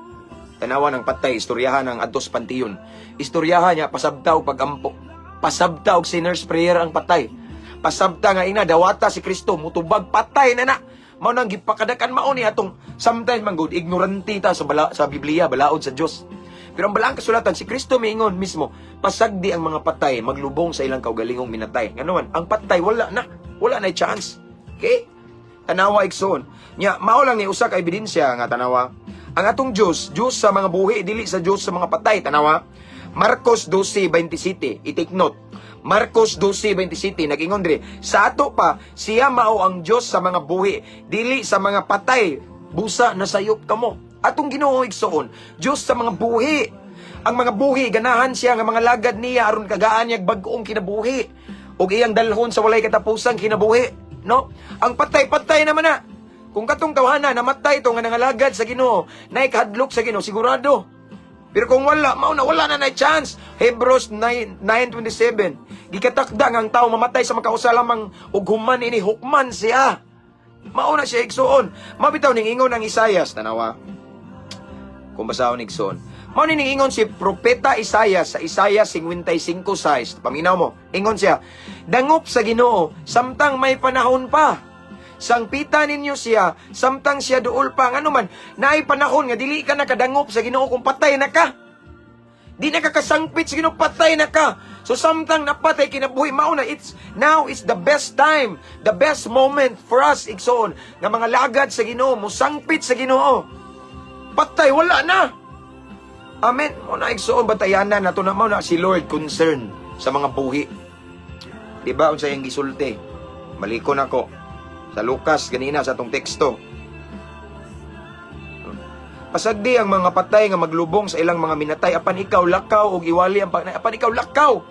Tanawa ng patay, istoryahan ang adtos pantiyon. Istoryahan niya pasabta og pagampo. Pasabta og sinner's prayer ang patay. Pasabta nga ina dawata si Kristo, mutubag, patay na na. Mao nang gipakadakan mao ni atong sometimes man gud ignorante ta sa Biblia, balaod sa Dios. Pero ang balaang kasulatan, si Kristo miingon mismo, "Pasagdi ang mga patay maglubong sa ilang kaugalingong minatay." Ngano man, ang patay wala na. Wala na chance. Okay? Tanawa, igsoon. Nya mao lang ni usa ka ebidensya nga, tanawa. Ang atong Dios, Dios sa mga buhi, dili sa Dios sa mga patay, tanawa. Marcos 12:27, i-take note. Marcos 12:27 nag-ingon diri, "Sa ato pa, siya mao ang Dios sa mga buhi, dili sa mga patay. Busa nasayop kamo." Atong Ginoo, igsoon, Dios sa mga buhi. Ang mga buhi, ganahan siya nga mga lagad niya aron kagaan niya bag-ong kinabuhi ug iyang dalhon sa walay katapusang kinabuhi, no? Ang patay, patay naman na. Kung katong tawhana namatay to nga nangalagad sa Ginoo, naikahadlok sa Ginoo sigurado. Pero kung wala, mao na wala na na chance. Hebrews 9 9:27. Gikatakda nga ang tao mamatay sa makausa lamang ug human ini hukman siya. Mao na siya, igsoon. Mabitaw ning ingon ang Isayas, tanawa. Kung basahon, igsoon. Mao ni ning ingon si Propeta Isayas sa Isaiah 55:6. Paminaw mo. Ingon siya, "Dangop sa Ginoo samtang may panahon pa. Sangpita ninyo siya samtang siya duol pa." Ngano man, naay panahon nga dili ka nakadangop sa Ginoo kung patay na ka. Di na ka kasangpit sa Ginoo, patay na ka. So samtang napatay kinabuhi, mao na it's now is the best time, the best moment for us, igsoon, nga mga lagad sa Ginoo, musangpit sa Ginoo. Patay wala na. Amen. Mao na, igsoon, batayanan nato na mao na si Lord concern sa mga buhi. Di ba unsa iyang gisulti? Balikon ako sa Lucas ganina sa atong teksto. "Pasagdi ang mga patay nga maglubong sa ilang mga minatay, apan ikaw lakaw ug iwali ang apan ikaw lakaw."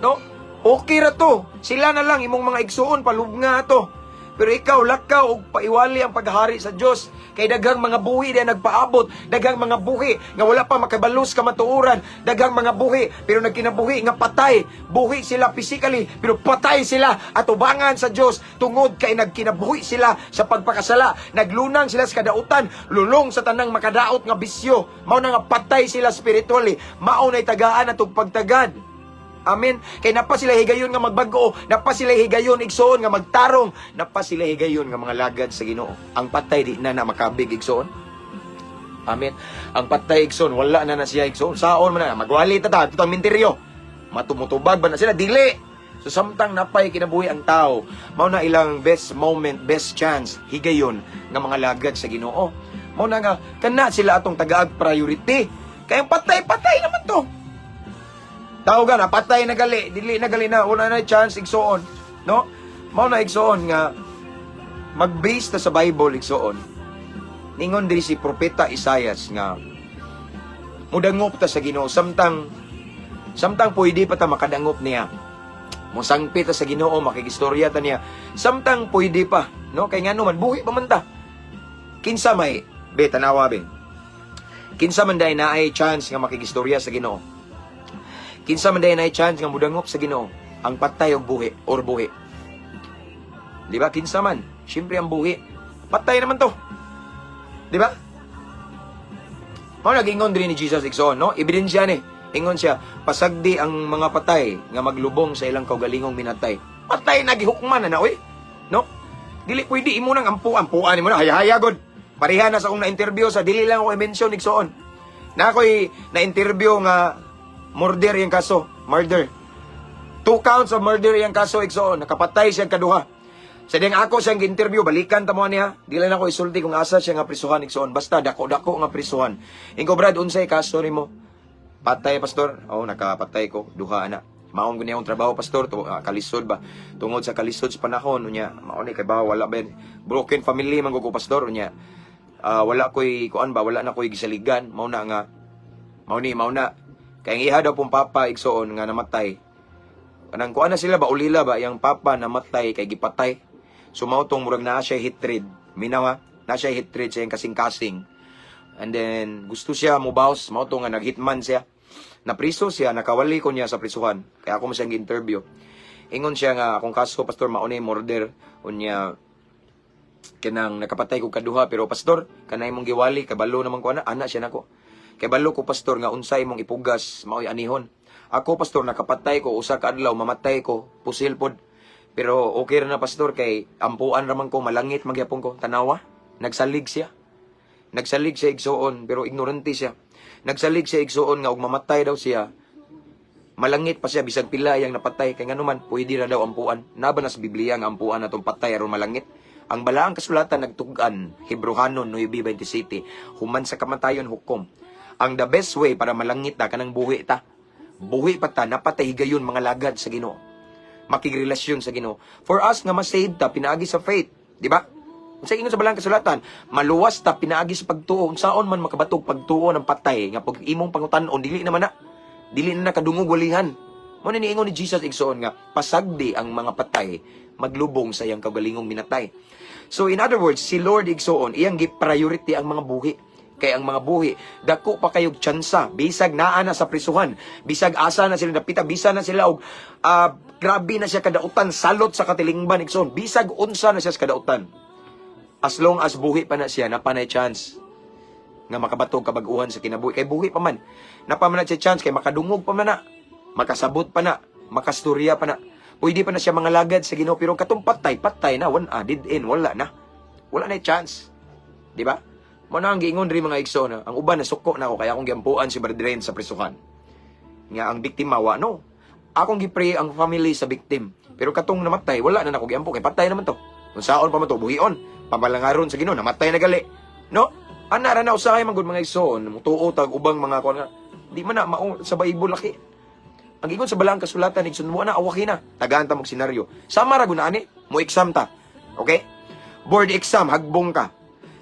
No? Okay ra to. Sila na lang imong mga igsuon palubnga to. Pero ikaw lakaw ug paiwali ang paghari sa Dios. Kay daghang mga buhi na nagpaabot, daghang mga buhi nga wala pa makabalos kamatuoran, daghang mga buhi pero nagkinabuhi nga patay. Buhi sila physically pero patay sila atubangan sa Dios tungod kay nagkinabuhi sila sa pagpakasala, naglunang sila sa kadautan, lulong sa tanang makadaot nga bisyo. Mao na nga patay sila spiritually. Mao nay tagaan atong pagtagad. Amen. Kay napa sila higayon nga magbag-o, napa sila higayon, igsoon, nga magtarong, napa sila higayon nga mga lagad sa Ginoo. Ang patay di na na makabig, igsoon. Amen. Ang patay, igsoon, wala na na siya, igsoon. Saon man na magwali ta ta tutang minteryo. Matumutubag ba na sila? Dili. So samtang napay kinabuhi ang tao, mao na ilang best moment, best chance, higayon nga mga lagad sa Ginoo. Mao na nga kana sila atong tagaag priority. Kay ang patay, patay naman to. Tao ga na patay na gali, dili na gali na wala na chance, igsoon, no? Mao na, igsoon, nga mag-base ta sa Bible, igsoon. Ningon diri si Propeta Isayas nga mudangop ta sa Ginoo samtang pwede pa ta makadangop niya. Mosangpit ta sa Ginoo, makigistorya ta niya samtang pwede pa, no? Kay ngano man, buhi pa man ta. Kinsa may be, tanawa be. Kinsa man day naay chance nga makigistorya sa Ginoo? Kinsa man day naay chance nga mudangop sa Ginoo? Ang patay og buhi or buhi? Di ba? Kinsa man? Siyempre ang buhi. Patay naman to. Di ba? Mao nagingon diri ni Jesus, igsoon, no? Ebidensya ni. Ingon siya, pasagdi ang mga patay nga maglubong sa ilang kaugalingong minatay. Patay na, gihukman na na, oy. No? Dili pwede imo nang ampu-ampuan nimo na, hayahaya god. Pareha na sa akong na-interview sa dili lang ako i-mention igsoon. Na ako'y na-interview nga murder yung kaso, murder. Two counts of murder yung kaso, igsoon. Nakapatay siya kaduha. Sa diyang ako siyang gi-interview, balikan ta mo niya. Di lang ako isulti kung asa siya nga prisuhan, igsoon. Basta dako-dako nga prisuhan. Ingo, "Brad, unsay kaso nimo?" "Patay, pastor. Oh, nakapatay ko duha ana. Maong guni akong trabaho, pastor, to, kalisod ba? Tungod sa kalisod sa panahon, unya, mao ni kay ba wala ba broken family man ko, pastor, unya. Wala ko'y kuan ba, wala na ko'y gisaligan, mao na nga mao ni mao na. Kay ang iha daw pong papa, igsoon, nga namatay. Kanang kuan na sila ba, ulila ba, yang papa namatay kay gipatay. So mao tong murag naa siya hatred. Minaw ha, naa siya hatred sa iyang kasing-kasing. And then gusto siya mubaws, mao to nga naghitman siya. Napriso siya, nakawali ko niya sa prisuhan. Kaya ako mo siyang interview. Ingon siya nga, "Akong kaso, pastor, mao ni murder, unya kanang nakapatay ko kaduha, pero pastor, kanay imong giwali, kabalo naman ko ana ana siya nako. Kay balo ko, pastor, nga unsa imong ipugas maoy anihon. Ako, pastor, nakapatay ko usa ka adlaw, mamatay ko, pusil pod. Pero okay ra na, pastor, kay ampuan ra man ko, malangit magyapon ko." Tanawa, nagsalig siya. Nagsalig siya, igsoon, pero ignorante siya. Nagsalig siya, igsoon, nga og mamatay daw siya, malangit pa siya bisag pila yang napatay, kay nganuman pwede ra daw ampuan. Naba na sa Biblia nga ampuan atong patay aron malangit? Ang balaang kasulatan nagtug-an, Hebrohanon 9:27, human sa kamatayon, hukom. Ang the best way para malangit ta, kanang buhi ta. Buhi pa ta, napatay higayon mga lagad sa Ginoo. Makigrelasyon sa Ginoo. For us nga ma-save ta pinaagi sa faith, di ba? Unsa ingon sa balaang kasulatan? Maluwas ta pinaagi sa pagtuo. Unsaon man makabatog pagtuo ng patay nga pag imong pangutan-on, dili naman na. Dili na nakadungog walihan. Mo na niingon ni Jesus, igsoon, nga pasagdi ang mga patay maglubong sa iyang kaugalingong minatay. So in other words, si Lord, igsoon, iyang gi-priority ang mga buhi. Kay ang mga buhi, dako pa kayog tsansa, bisag naa na sa prisuhan, bisag asa na sila dapita, bisa na sila og grabe na siya kadautan, salot sa katilingban, igsoon, bisag unsa na siya sa kadautan. As long as buhi pa na siya, napanay chance nga makabatog kabag-uhan sa kinabuhi. Kay buhi pa man. Napa man na siya chance kay makadungog pa man na. Makasabot pa na. Makastorya pa na. Pwede pa na siya mga lagad sa Ginoo, pero katong patay, patay na, one dead end, wala na. Wala na chance. Di ba? Mo na ang giingon ri, mga igsoon na ang uban nasuko na ako kaya akong giampuan si Brethren sa prisuhan. Nga ang biktima wa no. Akong gi-pray ang family sa victim. Pero katong namatay, wala na nako giampo kay patay naman to. Kung saon pa man to buhion, pabalangaron sa Ginoo, namatay na gali. No? Ana ra na usahay man gud, mga igsoon, mutuo tag ubang mga kuan nga di man na mao sa Bible laki. Ang ingon sa balaang kasulatan, igsoon, mo na awaki na. Tagaan ta mog senaryo. Sama ra gud na ani, mo exam ta. Okay? Board exam, hagbong ka.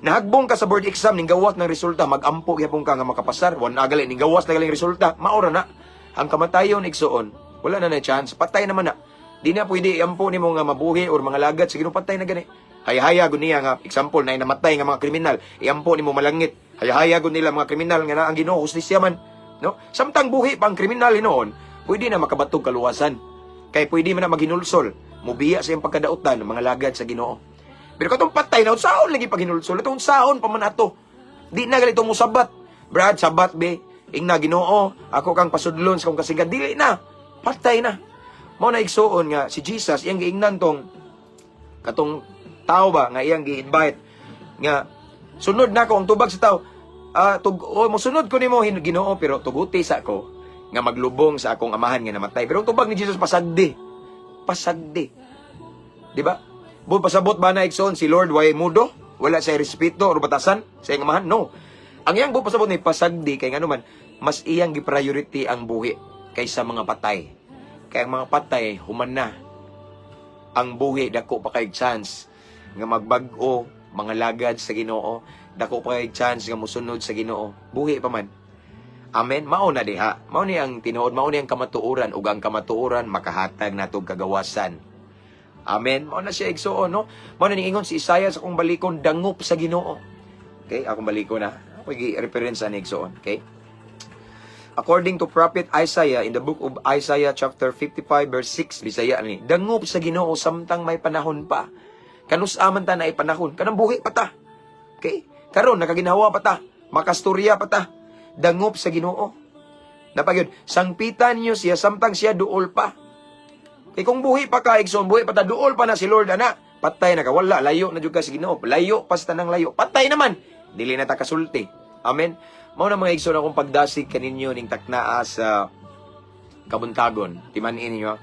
Nahagbong ka sa board exam, ning gawas ng resulta, magampo gyapon ka nga makapasar. Wan agali ning gawas na galing resulta, maora na. Ang kamatayon, igsoon, wala na na chance, patay naman na. Di na pwede iampo nimo nga mabuhi or mga lagat sige no, patay na gani. Hayahaya gud niya nga example na namatay nga mga kriminal, iampo nimo malangit. Hayahaya gud nila mga kriminal nga na ang Ginoo hustisya man. No? Samtang buhi pa ang kriminal hinuon, pwede na makabatog kaluwasan. Kay pwede man na maghinulsol, mubiya sa iyang pagkadautan mga lagad sa Ginoo. Pero katong patay na, unsaon lagi paghinulsol? Ito unsaon pa man ato? Di na galito mo sabat. "Brad, sabat be. Ingna Ginoo, ako kang pasudlon sa kong kasigan." Dili na. Patay na. Mao na, igsuon, nga si Jesus iyang giingnan tong katong tao ba nga iyang gi-invite nga sunod na ko. Ang tubag sa tao, oh, mosunod ko nimo, Ginoo, pero tuguti sa ko nga maglubong sa akong amahan nga namatay. Pero ang tubag ni Jesus, "Pasagdi, pasagdi." Di ba? Bu pasabot ba na, igsoon, si Lord way mudo? Wala siya respeto or batasan sa iyang amahan? No. Ang iyang bu pasabot ni pasagdi kay ngano man mas iyang gi-priority ang buhi kaysa mga patay. Kay ang mga patay human na. Ang buhi, dako pa kay chance nga magbag-o, mga lagad sa Ginoo, dako pa kay chance nga mosunod sa Ginoo. Buhi pa man. Amen. Mao na diha. Mao ni ang tinuod, mao ni ang kamatuoran, ug ang kamatuoran makahatag natog kagawasan. Amen. Mao na siya, igsuon, no? Mao na niingon si Isaiah sa akong balikon, dangop sa Ginoo. Okay, akong balikon na. Ako gi-reference ani, igsuon, okay? According to Prophet Isaiah in the book of Isaiah chapter 55 verse 6, Bisaya ni, dangop sa Ginoo samtang may panahon pa. Kanus-a man ta naay panahon, kanang buhi pa ta. Okay? Karon nakaginhawa pa ta, makastorya pa ta. Dangop sa Ginoo. Dapat gyud sangpitan niyo siya samtang siya duol pa. Kay kung buhi pa ka, igsoon, buhi pa ta, duol pa na si Lord ana. Patay na ka, wala, layo na jud ka sa Ginoo. Layo pa sa tanang layo. Patay naman. Dili na ta kasulti. Amen. Mao na, mga igsoon, akong pagdasig kaninyo ning taknaa sa kabuntagon. Timan-i ninyo, ha?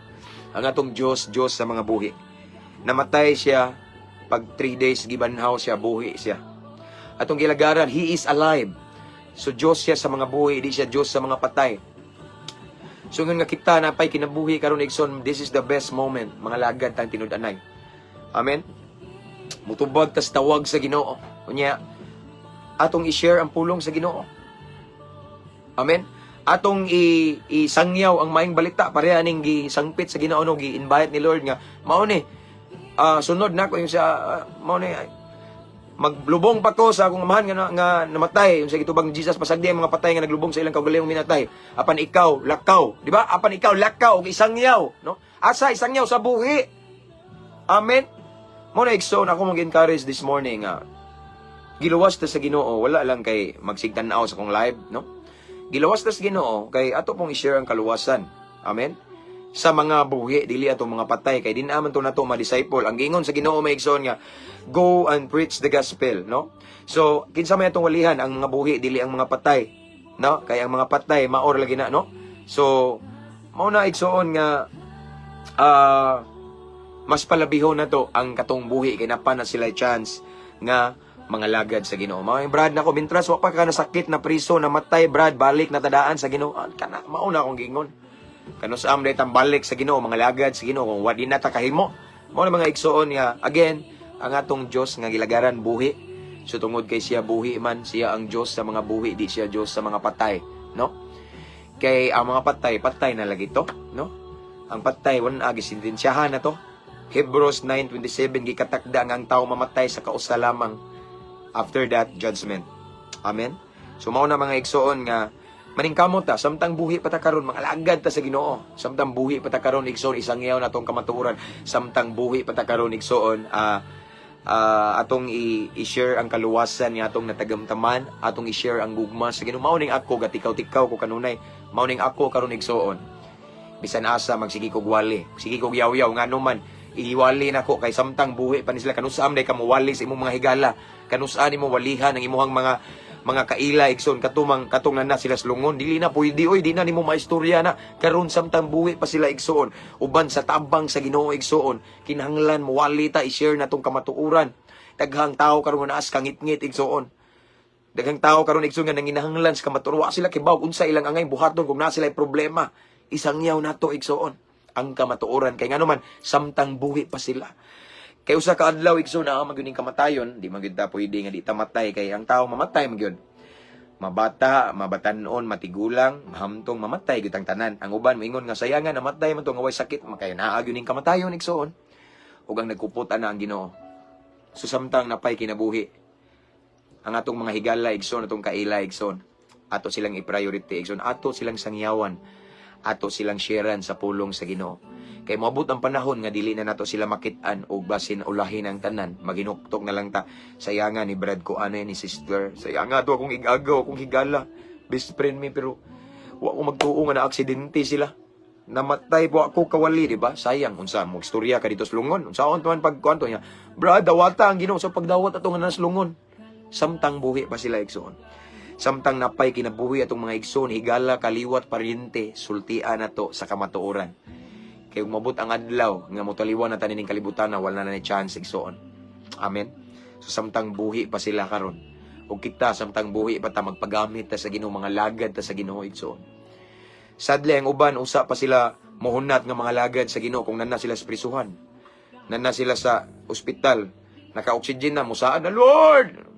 Ang atong Diyos, Diyos sa mga buhi. Namatay siya, pag 3 days gibanhaw siya, buhi siya. Atong gilagaran, He is alive. So Diyos siya sa mga buhi, di siya Diyos sa mga patay. So ingon nga kita napay kinabuhi karon, igsoon, this is the best moment, mga lagad tang tinud-anay. Amen. Mutubag tas tawag sa Ginoo. Unya atong i-share ang pulong sa Ginoo. Amen. Atong isangyaw ang maayong balita, pareha ning gisangpit sa Ginoo, no, gi-invite ni Lord nga mao ni sunod nako yung sa mao ni ay, maglubong pa ko sa akong amahan nga namatay. Yung sa gitubag ni Jesus, "Pasagdi ang mga patay nga naglubong sa ilang kaugalingong minatay. Apan ikaw, lakaw," di ba? "Apan ikaw, lakaw ug isangyaw," no? Asa isangyaw? Sa buhi. Amen. Mo na, igsoon, ako mong encourage this morning nga giluwas ta sa Ginoo, wala lang kay magsigtan-aw sa akong live, no? Giluwas ta sa Ginoo kay ato pong i-share ang kaluwasan. Amen, sa mga buhi, dili atong mga patay, kay di naman to nato ma-disciple. Ang giingon sa Ginoo, may igsoon, nga go and preach the gospel, no? So kinsa may atong walihan? Ang mga buhi, dili ang mga patay, no? Kay ang mga patay maor lagi na, no? So mao na, igsoon, nga mas palabihon na to ang katong buhi kay napa na sila chance nga mga lagad sa Ginoo. Mga Brad nako, mintras wa pa ka nasakit, na priso, namatay, Brad, balik na tadaan sa Ginoo. Ah, kana mao na akong giingon. Kanus-a man tang balik sa Ginoo, mga lagad sa Ginoo kung wa di na ta kahimo. Mao na, mga igsoon, nga again, ang atong Dios nga gilagaran buhi. So tungod kay siya buhi man, siya ang Dios sa mga buhi, di siya Dios sa mga patay, no? Kay ang mga patay, patay na lagi to, no? Ang patay wala agi sentensyahan na to. Hebrews 9:27, gikatakda nga ang tao mamatay sa kausa lamang. After that, judgment. Amen. So mao na, mga igsoon, nga maningkamot ta samtang buhi pa ta karon, mga lagad ta sa Ginoo. Samtang buhi pa ta karon, igsoon, isangyaw natong kamatuoran. Samtang buhi pa ta karon, igsoon, atong i-share ang kaluwasan nga atong natagamtaman, atong i-share ang gugma sa Ginoo. Mao ning ako gatikaw-tikaw ko kanunay. Mao ning ako karon, igsoon. Bisan asa magsige kog wali, sige kog yaw-yaw, ngano man iwali nako kay samtang buhi pa ni sila. Kanus-a man ka mowali sa imong mga higala? Kanus-a nimo walihan ang imong mga kaila, igsoon, katumang katong na sila slungon? Dili na pwede oy, di na nimo maistorya na karon samtang buhi pa sila, igsoon. Uban sa tabang sa Ginoo, igsoon, kinahanglan mowali ta, i-share na tong kamatuoran. Daghang tao karon nga naas kangitngit, igsoon. Daghang tao karon, igsoon, nga nanginahanglan sa kamatuoran. Wa sila kibaw unsa ilang angay buhaton kung naa sila problema. Isangyaw nato, igsoon, ang kamatuoran kay ngano man samtang buhi pa sila. Kay usa ka adlaw, igsoon, naa man gyud ning kamatayon. Di man gyud ta pwede nga di ta matay, kay ang tao mamatay man gyud. Mabata, mabatanon, matigulang, mahamtong, mamatay gyud ang tanan. Ang uban moingon nga sayangan namatay man to nga way sakit, makay naa gyud ning kamatayon, igsoon. Ug ang nagkupot ana ang Ginoo. So samtang napay kinabuhi, ang atong mga higala, igsoon, atong kaila, igsoon, ato silang i-priority, igsoon, ato silang sangyawan, ato silang sharean sa pulong sa Ginoo. Kay moabot ang panahon nga dili na nato sila makit-an og basin ulahin ang tanan, maginuktok na lang ta. Sayanga ni Brad ko ano ni sister. Sayanga to akong igagaw, akong higala. Best friend mi, pero wa ko magtuo nga na aksidente sila. Namatay po ako kawali, di ba? Sayang unsa mo istorya ka dito sa lungon. Unsaon to man pag kuanto niya? Brad, dawata ang Ginoo sa pagdawat ato nga nas lungon. Samtang buhi pa sila, igsoon. Samtang napay kinabuhi atong mga igsoon, higala, kaliwat, paryente, sultian nato sa kamatuoran. Kay umabot ang adlaw nga motaliwan na tanin kalibutan na wala na ni chance, igsoon. Amen. So samtang buhi pa sila karon, ug kita samtang buhi pa ta, magpagamit ta sa Ginoo, mga lagad ta sa Ginoo, igsoon. Sadly, ang uban usa pa sila mohunat nga mga lagad sa Ginoo kung nana sila sa prisuhan. Nana sila sa ospital, naka-oxygen na, musaad na, "Lord!"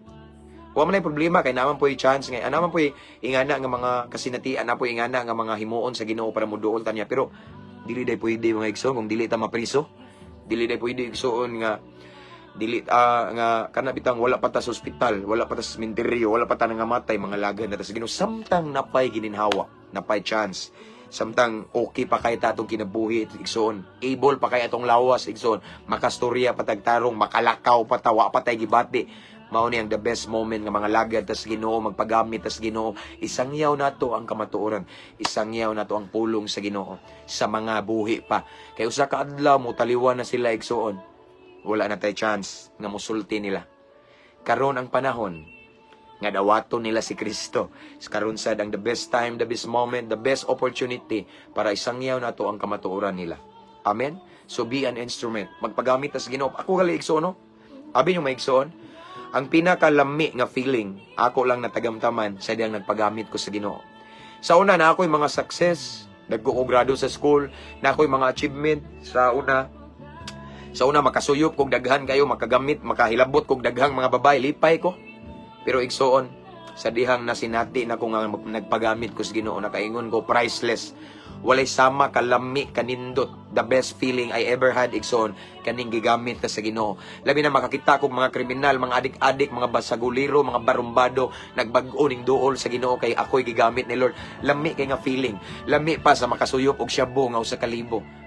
Wa man ay problema kay naman po'y chance ngay naman po'y ingana nga mga kasinatian na po'y ingana nga mga himuon sa Ginoo para moduol ta niya, pero dili day pwede, mga igsoon, kung dili ta mapriso. Dili day pwede, igsoon, nga dili nga kana bitang wala pa ta sa ospital, wala pa ta sa sementeryo, wala pa ta nangamatay, mga lagad na ta sa Ginoo samtang napay gininhawa, napay chance, samtang okay pa kay ta atong kinabuhi, igsoon, able pa kay atong lawas, igsoon, makastorya pa tagtarong, makalakaw pa ta, wa pa tay gibati. Mao ni ang the best moment nga mga lagad tas Ginoo, magpagamit tas Ginoo. Isangyaw nato ang kamatuoran. Isangyaw nato ang pulong sa Ginoo sa mga buhi pa. Kay usa ka adlaw mo taliwan na sila, igsuon. Wala na tay chance nga musulti nila. Karon ang panahon nga dawaton nila si Kristo. Karon sad ang the best time, the best moment, the best opportunity para isangyaw nato ang kamatuoran nila. Amen? So be an instrument. Magpagamit tas Ginoo. Ako gali, igsuon, no? Abi nyo maigsoon? Ang pinakalami nga feeling, ako lang natagamtaman sa diyang nagpagamit ko sa Ginoo. Sa una na ako'y mga success, nagko grado sa school, na ako'y mga achievement sa una. Sa una makasuyop kog daghan kayo, makagamit, makahilabot kog daghang mga babae, lipay ko. Pero igsoon, sa dihang nasinati na ko nga nagpagamit ko sa Ginoo, nakaingon ko, priceless. Walay sama kalami kanindot. The best feeling I ever had, igsoon, kaning gigamit ka sa Ginoo. Labi na makakita kog mga kriminal, mga adik-adik, mga basagulero, mga barumbado, nagbag-o ning duol sa Ginoo kay ako'y gigamit ni Lord. Lami kay nga feeling. Lami pa sa makasuyop og shabu nga 1,000.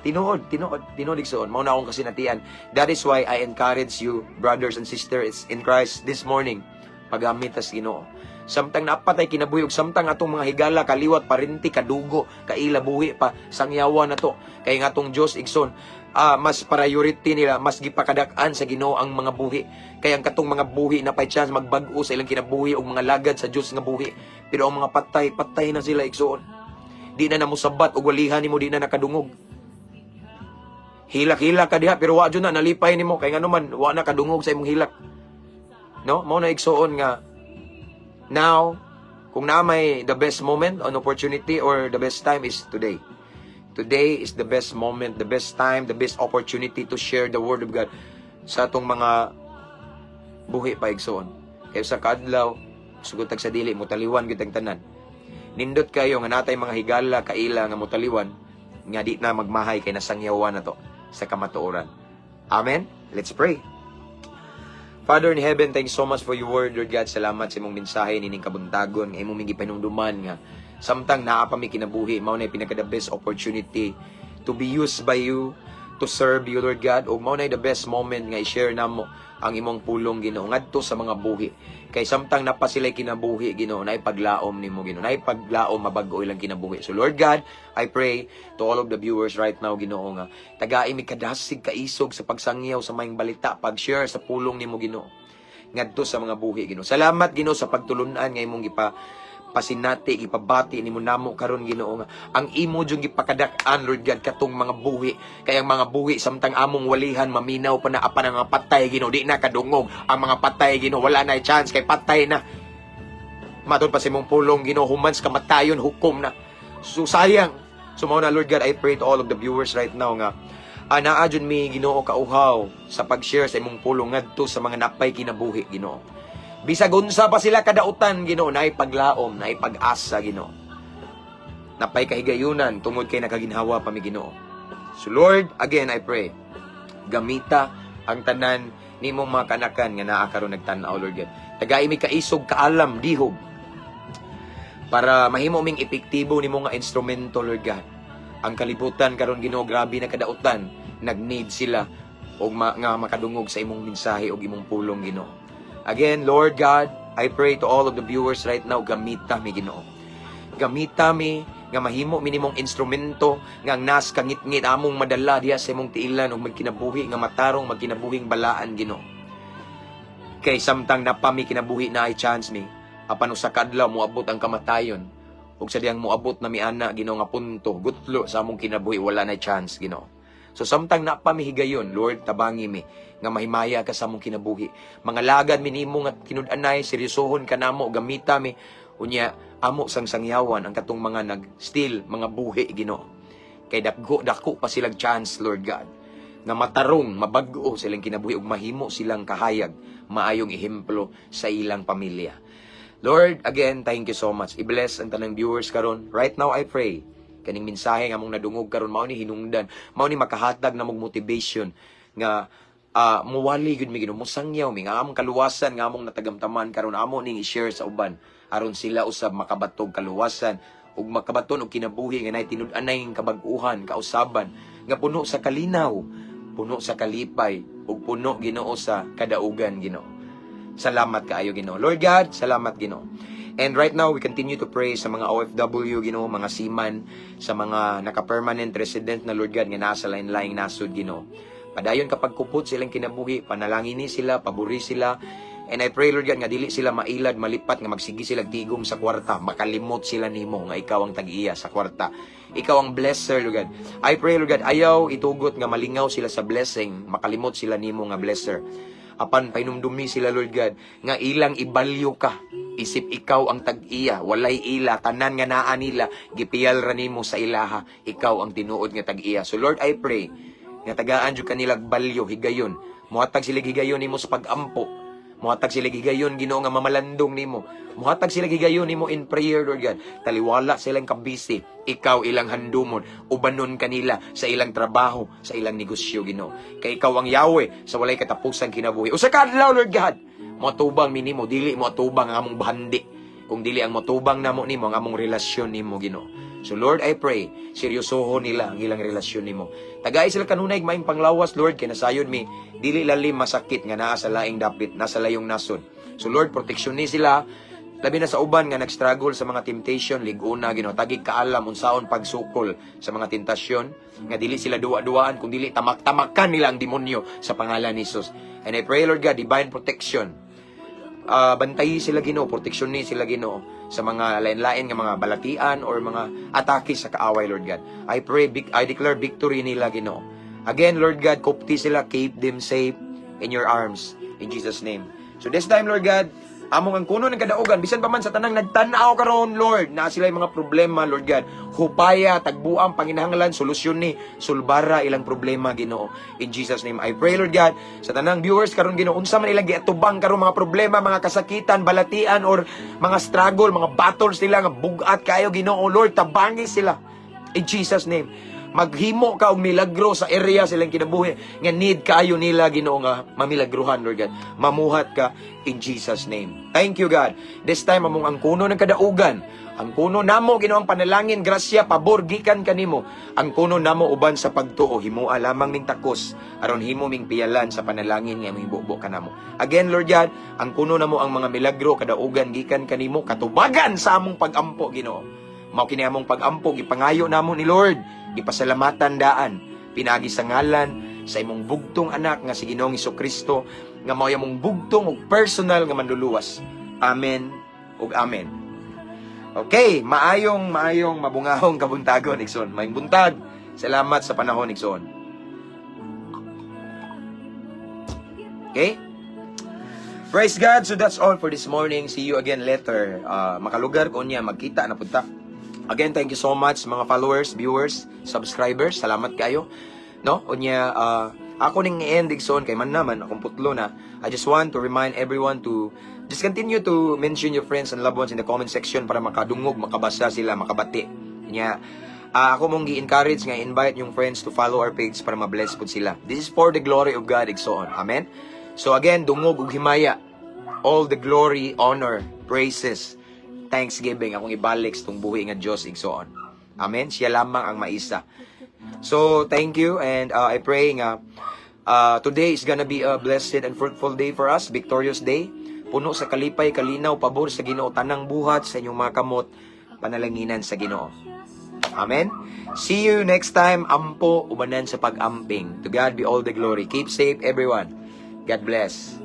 Tinuod, tinuod, tinuod, igsoon. Mao na akong kasinatian. That is why I encourage you, brothers and sisters in Christ, this morning, paggamit tas Ginoo. Samtang naa pa tay kinabuhi ug samtang atong mga higala, kaliwat, parinti, kadugo, kaila buhi pa, sangyawa na to. Kay nga atong Dios, igsoon, mas priority nila, mas gipakadak-an sa Ginoo ang mga buhi. Kay ang katong mga buhi na pay chance magbag-o sa ilang kinabuhi og mga lagad sa Dios nga buhi. Pero ang mga patay, patay na sila, igsoon. Di na namusabat og walihan nimo, di na nakadungog. Hilak-hilak ka diha pero wa jud na nalipay nimo kay ngano man wa na kadungog sa imong hilak. No? Mao na, igsoon, nga now kung na may the best moment on opportunity or the best time is today. Today is the best moment, the best time, the best opportunity to share the word of God sa atong mga buhi pa, igsoon. Kay sa kaadlaw, sugod tag sa dili mo taliwan gyud ang tanan. Nindot kayo nga natay mga higala kaila nga motaliwan nga di na magmahay kay nasangyawan na to sa kamatuoran. Amen. Let's pray. Father in heaven, thanks so much for your word, Lord God. Salamat sa imong mensahe nining kabuntagon nga imong gipanumduman nga samtang naa pa mi kinabuhi, mao na pinaka the best opportunity to be used by you, to serve you, Lord God. Ug mao na the best moment nga i-share namo ang imong pulong, Ginoo, ngadto sa mga buhi. Kay samtang naa pa sila'y kinabuhi, Ginoo, naay paglaom nimo, Ginoo, naay paglaom mabag-o ilang kinabuhi. So Lord God, I pray to all of the viewers right now, Ginoo, nga tagai mi kadasig kaisog sa pagsangyaw sa maayong balita, pag-share sa pulong nimo, Ginoo, ngadto sa mga buhi, Ginoo. Salamat, Ginoo, sa pagtulunan nga imong gipa pasinati, gipabati nimo namo karon, Ginoo, nga ang imo jung gipakadak-an, Lord God, katong mga buhi. Kay ang mga buhi samtang among walihan maminaw pa na, apan ang mga patay, Ginoo, di na kadungog. Ang mga patay, Ginoo, wala na chance kay patay na. Matod pa sa imong pulong, Ginoo, human sa kamatayon hukom na. So sayang. So mao na, Lord God, I pray to all of the viewers right now nga naa jud mi, Ginoo, kauhaw sa pag-share sa imong pulong ngadto sa mga napay kinabuhi, Ginoo. Bisag unsa pa sila kadautan, Ginoo, naay paglaom, naay pag-asa, Ginoo. Napay kahigayunan tungod kay nakaginhawa pa mi, Ginoo. So Lord, again I pray, gamita ang tanan nimong mga kanakan nga naa karon nagtan-aw, Lord God. Tagai mi kaisog, kaalam, dihog para mahimo ming epektibo nimo nga instrumento, Lord God. Ang kalibutan karon, Ginoo, grabe na kadautan, nag-need sila og nga makadungog sa imong mensahe og imong pulong, Ginoo. Again, Lord God, I pray to all of the viewers right now, gamita mi, Ginoo. Gamita mi nga mahimo mi nimong instrumento nga ang nas kangitngit among madala diha sa imong tiilan ug magkinabuhi nga matarong, magkinabuhing balaan, Ginoo. Kay samtang naa pa mi kinabuhi na ay chance mi apan usa ka adlaw moabot ang kamatayon ug sa diyang moabot na mi ana, Ginoo, nga punto gutlo sa among kinabuhi, wala na chance, Ginoo. So samtang naa pa mi higayon, Lord, tabangi mi nga mahimaya ka sa among kinabuhi. Mga lagad mi nimo nga tinud-anay, seryosohon ka namo, gamita mi unya amo sang sangyawan ang katong mga nag-still mga buhi, Ginoo. Kay dako dako pa silang chance, Lord God, nga matarong, mabag-o silang kinabuhi ug mahimo silang kahayag, maayong ehemplo sa ilang pamilya. Lord, again, thank you so much. I-bless ang tanang viewers karon. Right now, I pray kaning mensahe nga among nadungog karon mao ni hinungdan, mao ni makahatag na mong motivation nga muwali gyud mi, Ginoo, musangyaw mi nga among kaluwasan nga among natagamtaman karon amo ning i-share sa uban aron sila usab makabatog kaluwasan ug makabaton og kinabuhi nga nay tinud-anay kabag-uhan, kausaban nga puno sa kalinaw, puno sa kalipay ug puno, Ginoo, sa kadaugan, Ginoo. Salamat kaayo, Ginoo. Lord God, salamat, Ginoo. And right now, we continue to pray sa mga OFW, Ginoo, mga seaman, sa mga naka-permanent resident na, Lord God, nga nasa lain-laing nasod, Ginoo. Padayon kapag kupot silang kinabuhi, panalangin ni sila, pabori sila. And I pray, Lord God, nga dili sila mailad, malipat, nga magsigi sila tigom sa kwarta, makalimot sila nimo, nga ikaw ang tag-iya sa kwarta. Ikaw ang blesser, Lord God. I pray, Lord God, ayaw itugot nga malingaw sila sa blessing, makalimot sila nimo nga blesser. Apan painumdumi sila, Lord God, nga ilang ibalyo ka. Isip ikaw ang tag-iya, walay ila, tanan nga naa nila, gipiyal ra nimo sa ilaha, ikaw ang tinuod nga tag-iya. So Lord, I pray, nga tagaan jud kanila balyo, higayon. Muhatag sila higayon nimo sa pag-ampo. Muhatag sila higayon, Ginoo, nga mamalandong nimo. Muhatag sila higayon nimo in prayer, Lord God. Taliwala silang kabisi. Ikaw ilang handumon. Ubanon kanila sa ilang trabaho, sa ilang negosyo, Ginoo. Kay ikaw ang Yahweh sa walay katapusang kinabuhi. Usa ka adlaw, Lord God, moatubang mi nimo, dili moatubang ang among bahandi. Kung dili ang motubang namo nimo ang among relasyon nimo, Ginoo. So Lord, I pray, seryosohon nila ang ilang relasyon nimo. Tagay sila kanunay maayong panglawas, Lord, kay nasayon mi dili lalim masakit nga naa sa laing dapit, nasa layong nasod. So Lord, proteksyon ni sila labi na sa uban nga nag-struggle sa mga temptation, lig-una, Ginoo, tagig kaalam unsaon pagsukol sa mga tentasyon, nga dili sila duwa-duwaan, kung dili tamak-tamakan nila ang demonyo sa pangalan ni Jesus. And I pray, Lord God, divine protection, bantayi sila, Ginoo, proteksyon ni sila, Ginoo, sa mga lain-lain nga mga balatian or mga atake sa kaaway, Lord God. I pray, I declare victory nila, Ginoo. Again, Lord God, kupti sila, keep them safe in your arms in Jesus' name. So this time, Lord God, among ang kuno ng kadaugan, bisan pa man sa tanang nagtan-aw karon, Lord, na sila yung mga problema, Lord God. Hupaya, tagbuang panginahanglan, solusyon ni sulbara ilang problema, Ginoo. In Jesus' name, I pray, Lord God, sa tanang viewers karon, Ginoo, unsa man ilang giatubang karon mga problema, mga kasakitan, balatian or mga struggle, mga battles nila nga bugat kayo, Ginoo, Lord, tabangi sila. In Jesus' name. Maghimo ka og milagro sa area silang kinabuhi nga need kaayo nila, Ginoo, nga mamilagruhan, Lord God. Mamuhat ka in Jesus' name. Thank you, God. This time among ang kuno ng kadaugan. Ang kuno namo, Ginoo, ang panalangin, grasya, pabor gikan kanimo. Ang kuno namo uban sa pagtuo, himoa lamang ning takos aron himo ming piyalan sa panalangin nga imong ibubo kanamo. Again, Lord God, ang kuno namo ang mga milagro kadaugan gikan kanimo katubagan sa among pagampo, Ginoo. Mao kini among pagampo, gipangayo namo ni Lord, gipasalamatan daan pinaagi sa ngalan sa imong bugtong anak nga si Ginoong Kristo nga mao among bugtong ug personal nga manluluwas. Amen ug amen. Okay, maayong maayong mabungahong kabuntagon, igsoon. Maayong buntag. Salamat sa panahon, igsoon. Okay? Praise God. So that's all for this morning. See you again later. Makalugar ko niya, magkita na punta. Again, thank you so much, mga followers, viewers, subscribers. Salamat kayo. No? Unya, ako ning end, igsoon, kay man naman akong putlo na. I just want to remind everyone to just continue to mention your friends and loved ones in the comment section para makadungog, makabasa sila, makabati. Nya, ako mong gi-encourage nga invite yung friends to follow our page para ma-bless pud sila. This is for the glory of God, igsoon. Amen. So again, dungog ug himaya. All the glory, honor, praises, thanksgiving akong ibalik sa tong buhi nga Dios, igsoon. Amen. Siya lamang ang maisa. So, thank you and I pray nga today is gonna be a blessed and fruitful day for us, victorious day. Puno sa kalipay, kalinaw, pabor sa Ginoo, tanang buhat sa inyong mga kamot, panalanginan sa Ginoo. Amen. See you next time. Ampo ubanan sa pag-amping. To God be all the glory. Keep safe, everyone. God bless.